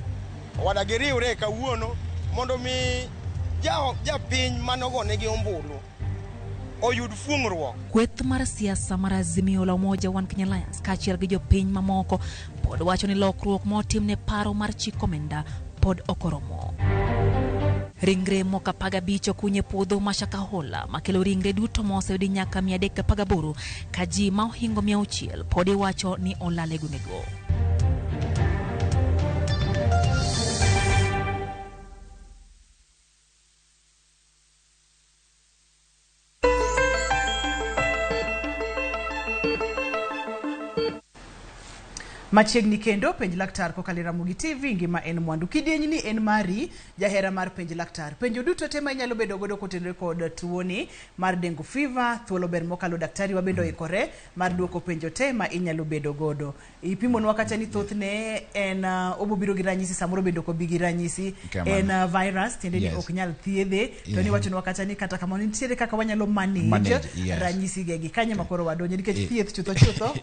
Owada giriwre kawuono mondo mi japiny manogonegi ombulu oyud fuong'ruok. Kweth mar siasa mar Azimio la Umoja One Kenya Alliance kaachiel gi jopiny mamoko pod wacho ni lokruok motim ne paro mar chik omenda pod ok oromo. Ringre moko 15 okuny e puodho ma Shakahola makelo ringre duto moseyudi nyaka 318 ka ji ma ohingo 600 pod iwacho ni olal e gwengego. Machiegni kendo penj laktar kokalo e Ramogi TV ngima en mwandu. Kidieny ni en mari jahera mar penj laktar. Penjo duto te ma inyalo bedo godo kotenore kod tuoni mar dengue fever, thuolo ber mokalo daktari wabendo oikore mar duoko penjo te ma inyalo bedo godo. Ipimonwa kata ni thothne en obobiro gi ranyisi samoro bende ok obi gi ranyisi. En virus tiende ni ok nyal thiedhe to niwachonwa kata ni kata kamano nitiere kaka wanyalo manage ranyisi gegi. Kanyo ma koro wadonje nikech thieth chutho chutho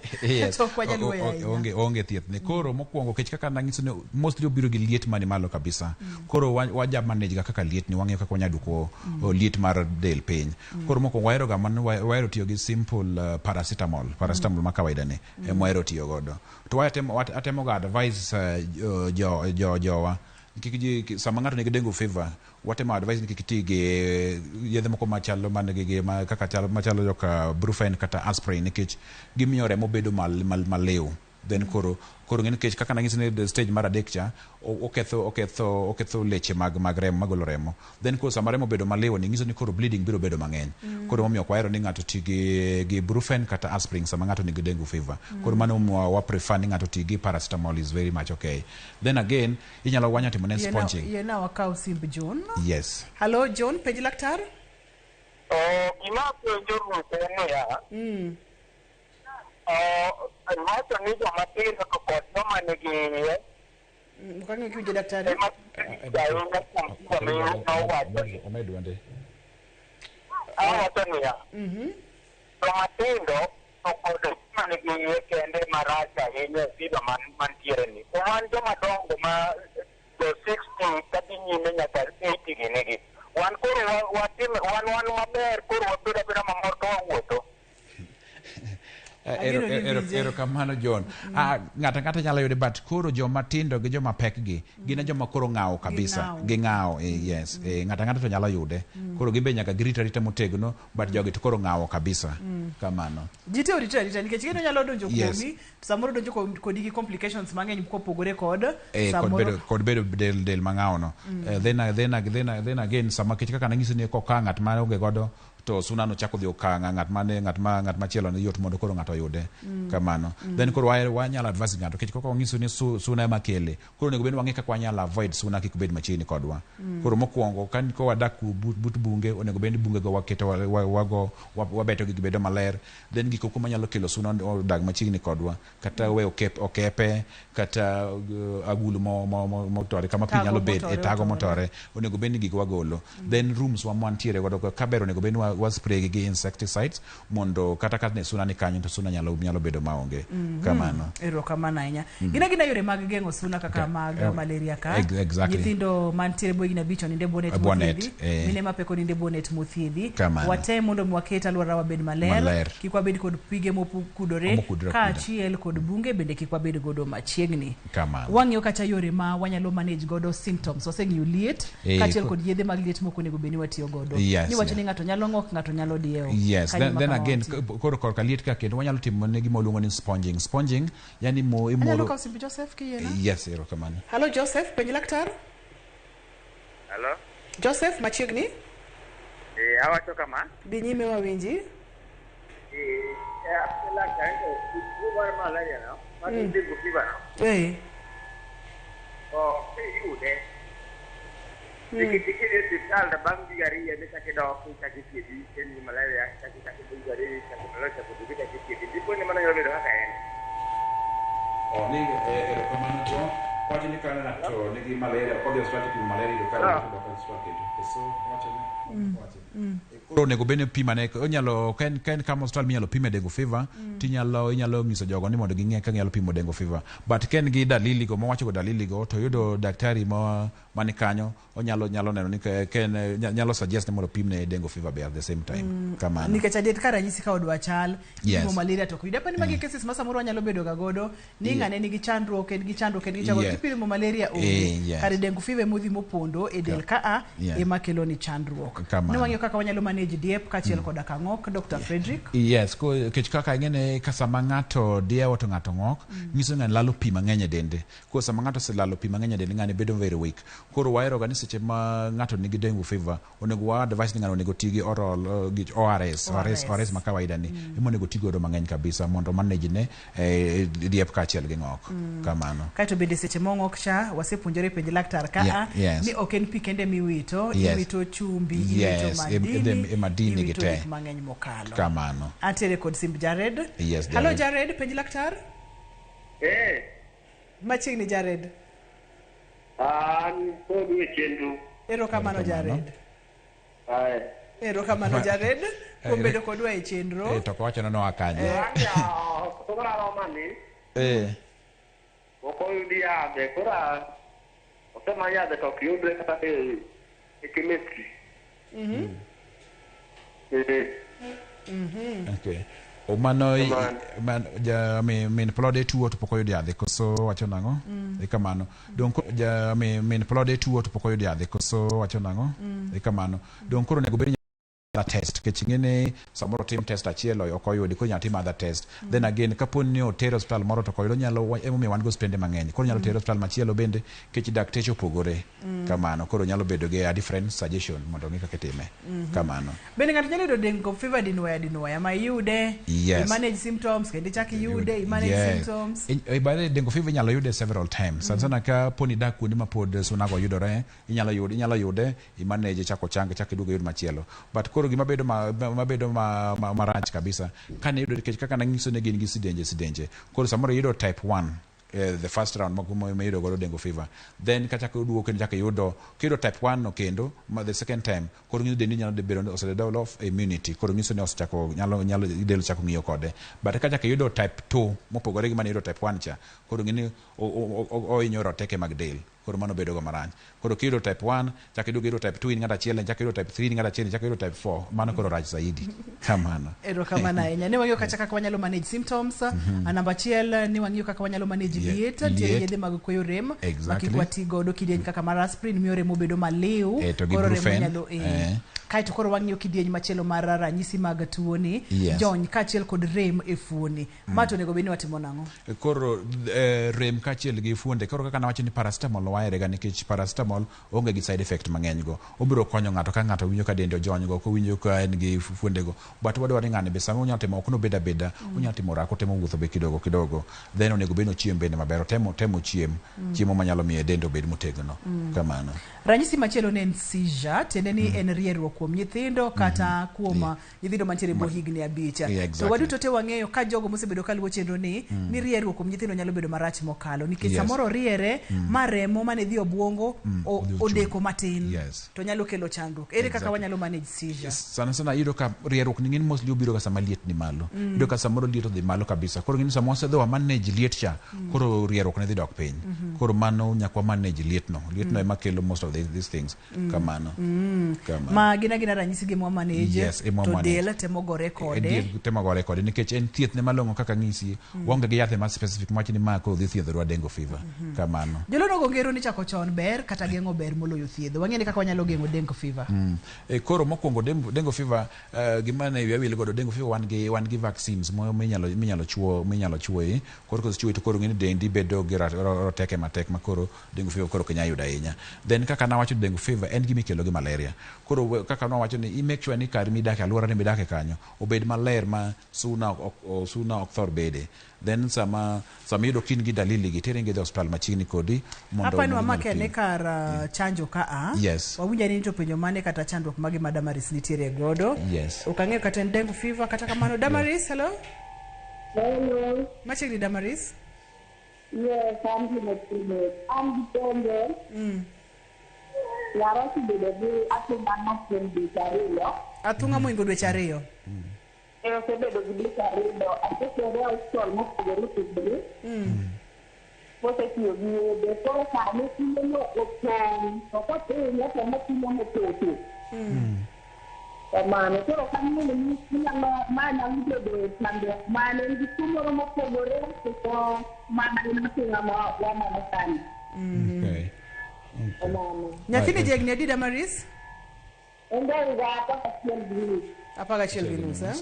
to ok wanyal wuoyo ahinya. Onge thieth ne koro mokwongo kech kaka nanyiso ni mostly obiro gi liet mani malo kabisa. Koro waja manage ga kaka liet ni wang'eyo kaka wanyalo duoko liet mar del piny. Koro mokwongo wahero ga man wahero tiyo gi simple paracetamol ma kawaida ne ema wahero tiyo godo. To atemo ga advice jowa kik ji sama ng'ato nigi dengue fever watemo advice ni kik ti gi yedhe moko machalo man gi kaka chalo machalo joka brufen kata aspirin nikech gimiyo remo bedo maliw. Then koro koro ng'e nikech kaka nanyisi ni the stage mar adek cha oketho oketho oketho leche mag mag remo magolo remo. Then koro sama remo obedo maliw ni nyiso ni koro bleeding biro bedo mang'eny. Koro momiyo ok wahero ni ng'ato ti gi gi brufen kata aspirin sama ng'ato nigi dengue fever. Koro mano momiyo wa prefer ni ng'ato ti gi paracetamol is very much okay. Then again inyalo wanya timo ne sponging. Yiena wakaw simb John. Yes. Hello John, penj laktar. Eh, gima apenjo ruoth en niya, eh, iwacho ni joma tindo to kod joma nigi iye Ok ang'e kiwinjo daktari. ema ahinya kuom gigo mowacho. Omed dwonde. Awacho niya, joma tindo to kod joma nigi iye kende marach ahinya e fever mantiere ni. To wan joma dongo ma jo 60 kadhi nyime nyaka 80 gini gi. Wan koro watim wan wan maber koro wabedo abeda mamor to wawuotho. Ageno ni winje. Erokamano John. Ah, ng'ato ang'ata nyalo yude but koro joma tindo gi joma pek gi gin e joma koro ng'awo kabisa. Ging'awo. Ging'awo, yes. Ng'ato ang'ata to nyalo yude. Koro gin be nyaka girit arita motegno but jogi to koro ng'awo kabisa. Kamano. Ji te orite arita nikech gino nyalo donjo kuomi to samoro donjo kodi gi complications mang'eny kopogore kod kod samoro bedo kod bedo del del mang'awo no. Then again sama kech kaka nanyisi ni koka ng'at ma onge godo to suna no chako dhi oka ng'at mane ng'at ma ng'at machielo ne yot mondo koro ng'ato oyude. Kamano. Then koro wanyalo advise ng'ato kech kaka wang'iso ni suna ema kele. Koro onego bed ni wang'e kaka wanyalo avoid suna kik bed machiegni kodwa. Koro mokwongo ka ko wadak but bunge onego bed ni bunge go waketo wago wabeto gi gibedo maler. Then gik moko manyalo kelo suna odag machiegni kodwa kata we okepe kata agulu motore kama pi Tago nyalo bet motore, e tago otore. motore onego bed ni gigo wagolo. Then rooms wa mantiere godo ka ber onego bed ni wa spray gi gi insecticides mondo kata ka ne suna ni kanyo to suna nyalo nyalo bedo maonge. Kamano. Erokamano ahinya. Gin agina yore mag geng'o suna kaka mag malaria ka. Exactly. Nyithindo mantiere bwo higni 5 oninde bonnet Bonnet, mothiedhi. eh. Mine mapek oninde bonnet mothiedhi. Kamano. Watem mondo mi waket alworawa bed maler. Maler. Kik wabed kod pige mokudore Mokudore akuda. kaachiel kod bunge bende kik wabed godo machiegni. Kamano. Wang'iyo kata yore ma wanyalo manage godo symptoms. Waseng'iyo liet kaachiel kod yedhe mag liet mok onego bed ni watiyo godo. Niwacho ni ng'ato nyalo ng'ok, ng'ato nyalo diewo. Yes, Kanyo then, ma then kama again wantie. koro korka liet ka kendo wanyalo timo ne gima waluongo ni sponging. Sponging yani mo Anyalo imoro kawo simb Joseph kiyiena? Yes, erokamano. Hello Joseph, penj laktar. Hello? Joseph machiegni, Awacho kama. dhi nyime wawinji. Laktar, tuo mar malaria no, mar dengue fever no, kiyude, nikech kidhi e osiptal to bang' dweche 2 emichako idok ichako ithiedhi en gi malaria, ichako ichako dweche 2 ichako malaria ochako oduogo ichako ithiedhi. Dipo ni mano nyalo bedo kaka en. Ni erokamano John. Wacho ni ka ng'ato nigi malaria kodhi e osiptal tipimo malaria iyudo ka odok e osiptal kendo. Koso wacho ni wacho. Koro onego bed ni pimane onyalo ka en kama osiptal minyalo pime dengue fever tinyalo inyalo nyiso jogo ni mondo ging'e ka ginyalo pimo dengue fever. But ka en gi dalili go mowacho go dalili go to yudo daktari ma mani kanyo onyalo nyalo neno ni ka en nyalo suggest ni mondo opimne dengue fever be at the same time. Kamano. Nikech adier ka ranyisi ka odwa chal, ipimo malaria to ok oyudi. Apani magi cases ma samoro wanyalo bedo ga godo ni ng'ane nigi chandruok, en gi chandruok, en gi chandruok, tipimo malaria onge. Kare dengue fever emodhi mopondo e del ka a ema kelo ni chandruok. Kamano. Ne wang'iyo kaka wanyalo manage diep kaachiel koda ka ng'ok, Dr. Frederick. Yes, kech kaka ing'e ka sama ng'ato diewo to ng'ato ng'ok, nyiso ni ng'ani lalo pi mang'eny e dende. Koro sama ng'ato oselalo pi mang'eny e dende, ng'ani bedo very weak. Koro wahero ga ni seche ma ng'ato nigi dengue fever, onego wa advise ni ng'ano onego ti gi oral gi ORS, ORS, ORS ma kawaida ni. Ema onego ti godo mang'eny kabisa mondo manage ne diep kaachiel gi ng'ok. Kamano. Kaeto bende seche mong'ok cha, wasepuonjore penj laktar ka a, ni ok en pi kende miwito, iwito chumbi, iwito madini, E madini gi iwito te. gik mang'eny mokalo. Kamano. Antiere kod simb Jared. Yes, Hello Jared. Jared, penj laktar. Machiegni Jared. An kod weche Erokamano Jared. Ae. Erokamano Jared kuom bedo kodwa e chenro. To kowacho ni noa kanye. Koro aroma ni. Ok oyud yadhe, koro osemany yadhe to ok yudre kata e chemistry. Okay. O mano man, ja, min plode tuo to pok oyud yadhe koso wacho nang'o? E kamano. Dong ja, min plode tuo to pok oyud yadhe koso wacho nang'o? E kamano. Dong koro onego bed ni other test nikech ing'e ni samoro otim test achiel ok oyudi koro inyalo tim other test. Then again kapo ni otere osiptal moro to ok oyud onyalo emomiyo wan gi osiptende mang'eny koro onyalo tere osiptal machielo bende nikech dakteche opogore. Kamano koro nyalo bedo gi a different suggestion mondo ong'e kaka itime. Kamano. Bende ng'ato nyalo yudo dengue fever dinwoya dinwoya ma iyude, i manage symptoms kendo ichak iyude, i manage symptoms. By the way, dengue fever inyalo yude several times. Sana sana ka poni idak kuonde ma pod sunago yudore, inyalo yude, inyalo yude, i manage chako chang, chak iduogo iyud machielo. But koro gima bedo ma, ma bedo ma, ma, marach kabisa, kane iyudo nikech kaka nanyiso ni gin gi sidenje sidenje. Koro samoro iyudo type 1, the first round miyudo godo dengue fever. Then kachako iduogo kendo ichako iyudo, kiyudo type 1 no kendo, ma the second time, koro nyiso dendi nyalo bedo ni ose develop immunity. Koro nyiso ni osechako, nyalo, nyalo, del ochako ng'iyo kode. But kachako iyudo type 2, mopogore gi mane iyudo type 1 cha, koro ng'e ni ohinyo roteke mag del. Koro mano bedo go marach. Koro kiyudo type 1, chak iduogo iyudo type 2 in ng'ato achiel, chak iyudo type 3 in ng'ato achiel, chak iyudo type 4, mano koro rach zaidi. Kamano. Erokamano ahinya. Ne wang'iyo kacha kaka wanyalo manage symptoms. Namba achiel ni wang'iyo kaka wanyalo manage liet. Nitiere yedhe mag kweyo rem ma kik wati godo kidieny kaka mar aspirin miyo remo bedo maliw. To gi Koro remo brufen. nyalo, Kaeto koro wang'iyo kidieny machielo mar ranyisi mag tuoni, jony kaachiel kod rem e fuoni. Ma to onego bed ni watimo nang'o? Koro rem kaachiel gi fuonde. Koro kaka nawacho ni paracetamol wahere ga nikech paracetamol onge gi side effect mang'eny go. Obiro konyo ng'ato ka ng'ato winjo ka dende ojony go, kowinjo ka en gi fuonde go. But wadwaro ni ng'ani be sama onyalo timo, ok nobed abeda, onyalo timo orako, otemo wuotho be kidogo kidogo. Then onego bed ni ochiem bende maber, otemo chiem, chiemo manyalo miyo dende obed motegno. Kamano. Ranyisi machielo ne en seizure, tiende ni en rieruok kuom nyithindo kata kuom nyithindo mantiere bwo higni 5. To waduto te wang'eyo ka jogo mosebedo kaluwo chenro ni, ni rieruok kuom nyithindo nyalo bedo marach mokalo, nikech samoro riere ma remo mane dhi obwongo Odhi ochung'. odeko matin, to nyalo kelo chandruok. Ere kaka wanyalo manage seizure? Sana sana iyudo ka rieruok ni ng'eny mostly obiro ga sama liet ni malo. Iyudo ka samoro liet odhi malo kabisa. Koro ng'eny sama wasedhi wa manage liet cha, koro rieruok ne dhi dok piny. Koro mano nyaka wa manage liet no. Liet no ema kelo most of these things. Kamano. Kamano. Ma gin agina ranyisi gi mwa manage, Yes, ema to manage. del temo gore kode. Del temo gore kode nikech en thieth ne malong'o kaka ng'isi. Waonge gi yathe ma specific mwacho ni ma koro dhi thiedhorwa dengue fever. Kamano. Jolono ngero ni chako chon ber kata geng'o ber moloyo thiedho. Wang'e ni kaka wanyalo geng'o dengue fever. Koro mokwongo dengue fever, gima ne wiya wil godo dengue fever wan gi vaccines minyalo chuo, minyalo chuoyi. Koro kosechuoyi to koro ng'e ni dendi bedo gi roteke matek ma koro dengue fever koro ok inyal yudo ahinya. Then kaka nawacho dengue fever en gima ikelo gi malaria. Koro kaka nawacho ni i make sure ni kar midake, alwora ni midake kanyo obed maler ma suna ok thor bede. Then sama iyudo ka in gi dalili gi, teri gi dhi osiptal machiegni kodi mondo Apa ni mondo wamake inyal ne pim. kar chanjo ka a. Wawinjo ni to penjo mane kata chandruok mage ma Damaris nitiere godo. Ok ang'eyo kata en dengue fever kata kamano. Damaris, hello? Hello. Machiegni Damaris? Yes, an gi machiegni. An gi penjo. Nyara osebedo gi athung'a kuom dweche 2. Athung'a mohingo dweche 2. Osebedo gi dweche 2. Asetere e osiptal mopogore opogore. Mosetiyo gi yedhe. Koro sani tuono opong'. To kopinye to mopimo mopoto. Kamano. Koro kamano ni inyalo, ma nyalo bedo chandruok mane, en gi tuo moro mopogore to mana en athung'a ma waneno sani. Kamano. Nyathini ja higni adi, Damaris? En ja higa 11.5. 11.5, eh?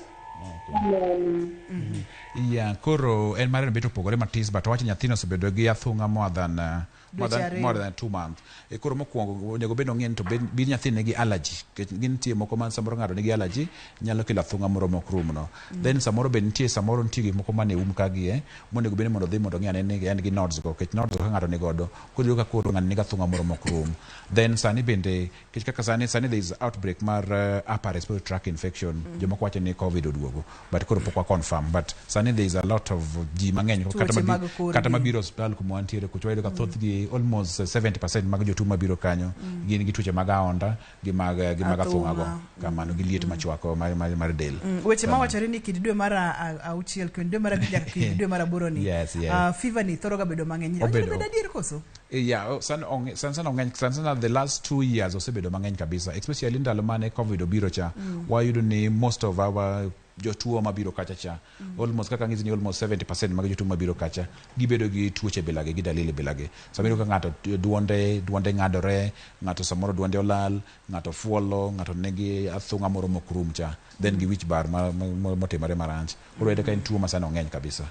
Yeah, koro en mare bet opogore matis, but wacho nyathino osebedo gi athung'a more than Dweche ariyo. more than 2 months. Koro mokwongo onego bed ong'e ni to bed nyathini nigi allergy. Nikech gin nitie moko ma samoro ng'ato nigi allergy nyalo kelo athung'a moro mok rum no. Then samoro be nitie, samoro nitie gik moko mane um ka gi, monego bed ni mondo odhi mondo ong'e ane ni en gi nodes go, nikech nodes go ka ng'ato ni godo, koro iyudo ka koro ng'ani nigi athung'a moro mok rum. Then sani bende, nikech kaka sani there is outbreak mar upper respiratory tract infection. Jomoko wacho ni COVID oduogo, but koro pok wa confirm. But sani there is a lot of ji mang'eny Tuoche mag kor kata gi. mabiro osiptal kuma wantiere kucho, wayudo ka thothgi almost 70% mag jotuo mabiro kanyo gin gi tuoche mag aonda gi mag athung'a go. Kamano, gi liet machwako mar del. Weche Kamano. mawachore ni kind dwe mar 6 kind dwe mar 5 nyaka kind dwe mar 8 ni. Yes, yes. Fever ni thoro ga bedo mang'eny. Obedo. Onyalo bedo adier koso? Yeah, oh, sana sana ong'eny sana sana the last 2 years osebedo mang'eny kabisa, especially ndalo mane COVID obiro cha. Wayudo ni most of our jotuo mabiro kacha cha, almost kaka ng'isi ni almost 70% mag jotuo mabiro kacha gibedo gi tuoche bilagi gi dalili bilagi. Sama iyudo ka ng'ato duonde ng'adore, ng'ato samoro duonde olal, ng'ato fuolo, ng'ato nigi athung'a moro mok rum cha, then gi wich bar motimore marach. Koro iyudo ka en tuo ma sani ong'eny kabisa.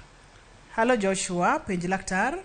Halo Joshua, penj laktar.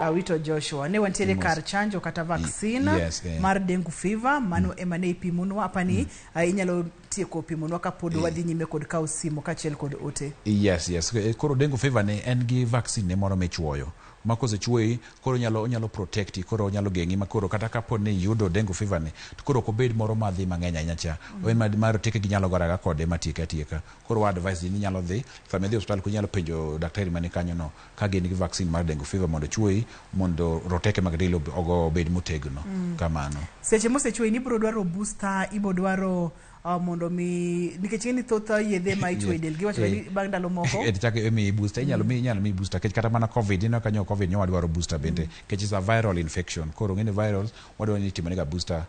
Awito Joshua. Ne wantiere kar chanjo kata vaccine Yes. mar dengue fever. Mano ema ne ipimonwa. Apani inyalo tieko pimonwa kapod wadhi nyime kod kawo simu kaachiel kod ote. Yes. Koro dengue fever ni en gi vaccine ne moro michuoyo ma kosechuoyi koro onyalo protect, koro onyalo geng'i ma koro kata kapo ni iyudo dengue fever ni to koro ok obed moro madhi mang'eny ahinya cha. En ma roteke gi nyalo gore aga kode matieke atieka. Koro wa advise ji ni inyalo dhi sama idhi e osiptal inyalo penjo daktari mani kanyo no ka gin gi vaccine mar dengue fever mondo chuoyi mondo roteke mag del ogo obed motegno. Kamano. Seche mosechuoyi ni ibiro dwaro booster, ibiro dwaro mondo mi, nikech ing'e ni thoth yedhe ma ichuoyo e del giwacho ni bang' ndalo moko Chako imiyi booster, inyalo miyi booster nikech kata mana COVID, ineno kanyo COVID nyo wadwaro booster bende nikech is a viral infection. Koro ng'eni viral wadwaro ni itimone booster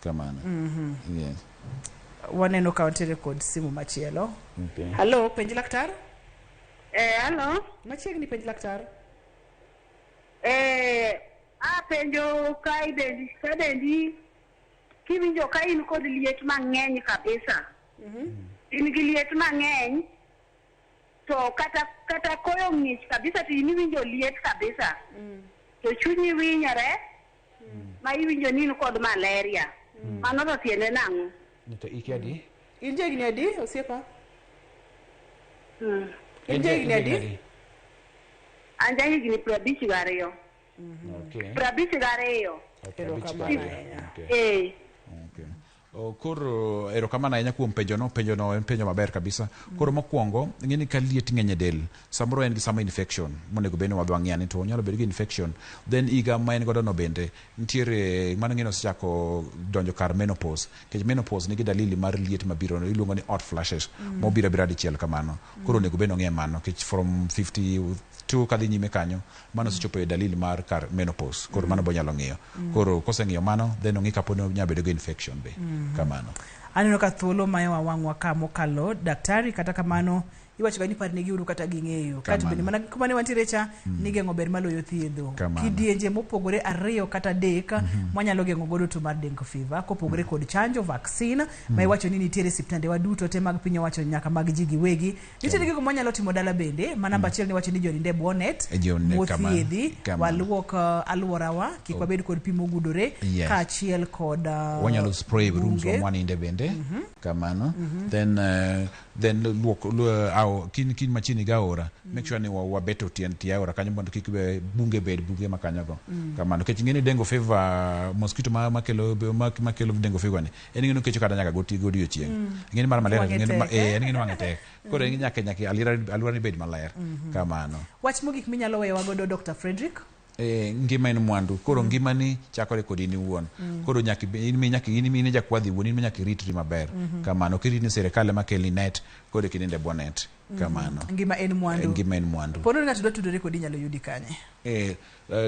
kamano. Yes. Waneno ka wantiere kod simu machielo. Okay. Hallo, penj laktar. Halo. Machiegni, penj laktar. Apenjo ka dendi kiwinjo ka in kod liet mang'eny kabisa. In gi liet mang'eny to kata koyo ng'ich kabisa to in iwinjo liet kabisa. To chunyi winyore ma iwinjo ni in kod malaria. Mano to tiende nang'o? To iki adi? In jahigni adi, osiepa? In jahigni adi? An jahigni 52. 52. 52. Okay. Eh. Okay. Oh, koro erokamano ahinya kuom penjono. Penjono en penjo maber kabisa. Koro mokwongo, ing'e ni ka liet ng'eny e del, samoro en gi sama infection monego bed ni wadhi wang'i ane to onyalo bedo gi infection. Then higa ma en godo no bende nitiere mano ng'e ni osechako donjo kar menopause. Nikech menopause nigi dalili mar liet mabiro iluongo ni hot flashes mobiro abira dichiel kamano. Koro onego bed ni ong'e mano nikech from 52 kadhi nyime kanyo mano osechopo e dalili mar kar menopause. Koro mano bonyalo ng'iyo. Koro koseng'iyo mano then ong'i kapo ni onyalo bedo gi infection be. Kamano. Aneno ka thuolo mayowa wang'wa ka mokalo daktari, kata kamano iwacho ga ni parnegi uru kata ging'eyo kato bende mana kuma ne wantiere cha ni geng'o ber maloyo thiedho. Kamano. Kidienje mopogore ariyo kata adek mwanyalo geng'o godo tuo mar dengue fever kopogore kod chanjo vaccine ma iwacho ni nitiere e siptandewa duto te mag piny owacho nyaka mag ji giwegi, nitiere gigo mwanyalo timo dala bende ma namba achiel ni wacho ni joninde bwo net E, ji oninde, kamano. mothiedhi Kamano. waluok alworawa kik wabed kod pi mogudore kaachiel kod wanyalo spray rooms bunge. wa mwaninde bende kamano. Then luok au kin machiegni gi aora, make sure ni wabeto tie aora kanyo mondo kik bunge bed bunge makanyogo. Kamano nikech ing'e ni dengue fever mosquito ma makelo dengue fever ni en ing'e ni okecho kata nyaka godiochieng'. Ing'e ni mar malaria Wang'e ing'e ni tek, eh? en ing'e ni wang'e tek, koro ing'e nyaka alwora ni bed maler kamano. Wach mogik minyalo weyowa godo, Dr. Frederick? Ngima en mwandu, koro ngimani chakore kod in iwuon. Koro nyaka in jakwadh iwuon, in nyaka iritri maber. Kamano ok irit ni sirikal ema kelni net koro eka inind e bwo net kamano. Ngima en mwandu. Ngima en mwandu. Pono ni ng'ato dwa tudore kodi, inyalo yudi kanye?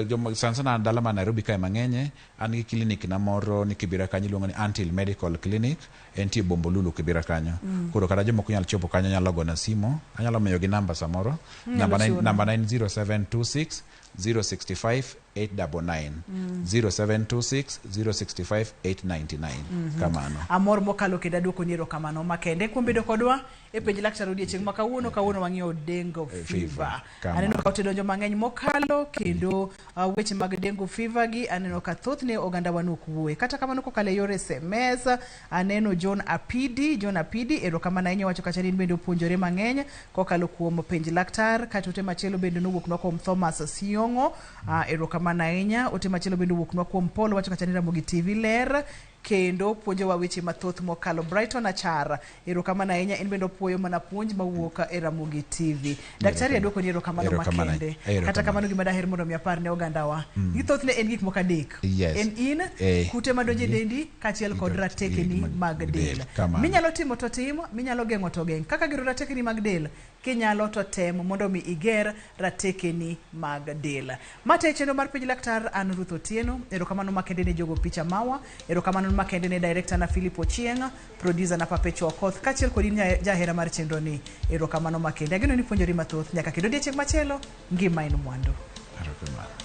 Joma sana sana dala ma Nairobi kae mang'enye, an gi clinic na moro ni Kibera kanyo iluongo ni Antil Medical Clinic, entie Bombolulu Kibera kanyo. Koro kata jomoko nyalo chopo kanyo, nyalo gona simu, anyalo miyogi namba samoro. Nyalo Namba chiwo namba na en 0726 065 899, 0726 065 899 kamano. Amor mokalo kendo aduoko ni erokamano makende kuom bedo kodwa e penj laktar odiechieng' ma kawuono. Kawuono wang'iyo dengue fever. Fever, kamano. Aneno ka ote donjo mang'eny mokalo kendo weche mag dengue fever gi aneno ka thothne oganda wa nok wuoye. Kata kamano kokalo e yor SMS aneno John Apidi. John Apidi, erokamano ahinya, wacho kacha ni in bende opuonjore mang'eny kokalo kuom penj laktar. Kata ote machielo bende nowuoknwa kuom Thomas Siong'o, erokamano ahinya. Ote machielo bende owuoknwa kuom Paul, wacho kacha ni Ramogi TV ler kendo puonjowa weche mathoth mokalo. Brighton Achar, erokamano ahinya, in bende opuoyo mana puonj mawuok e Ramogi TV. Daktari, aduoko ni erokamano Erokamano. makende. Erokamano. Kata kamano gima daher mondo mi apar ne ogandawa ni thothne en gik moko adek: en in, kute madonjo e dendi, kaachiel kod ratekeni mag del. Kamano. Minyalo timo to tim, minyalo geng'o to geng'. Kaka gero ratekeni mag del. Kinyalo to tem mondo mi iger ratekeni mag del. Ma te chenro mar Penj Laktar, an Ruth Otieno. Erokamano makende ne jogo picha mawa. Erokamano makende ne director na Philip Ochieng, producer na Perpetua Okoth, kaachiel kod in jahera mar chenro ni. Erokamano makende. Ageno ni puonjori mathoth. Nyaka kendo odiechieng' machielo, ngima en mwandu. Erokamano.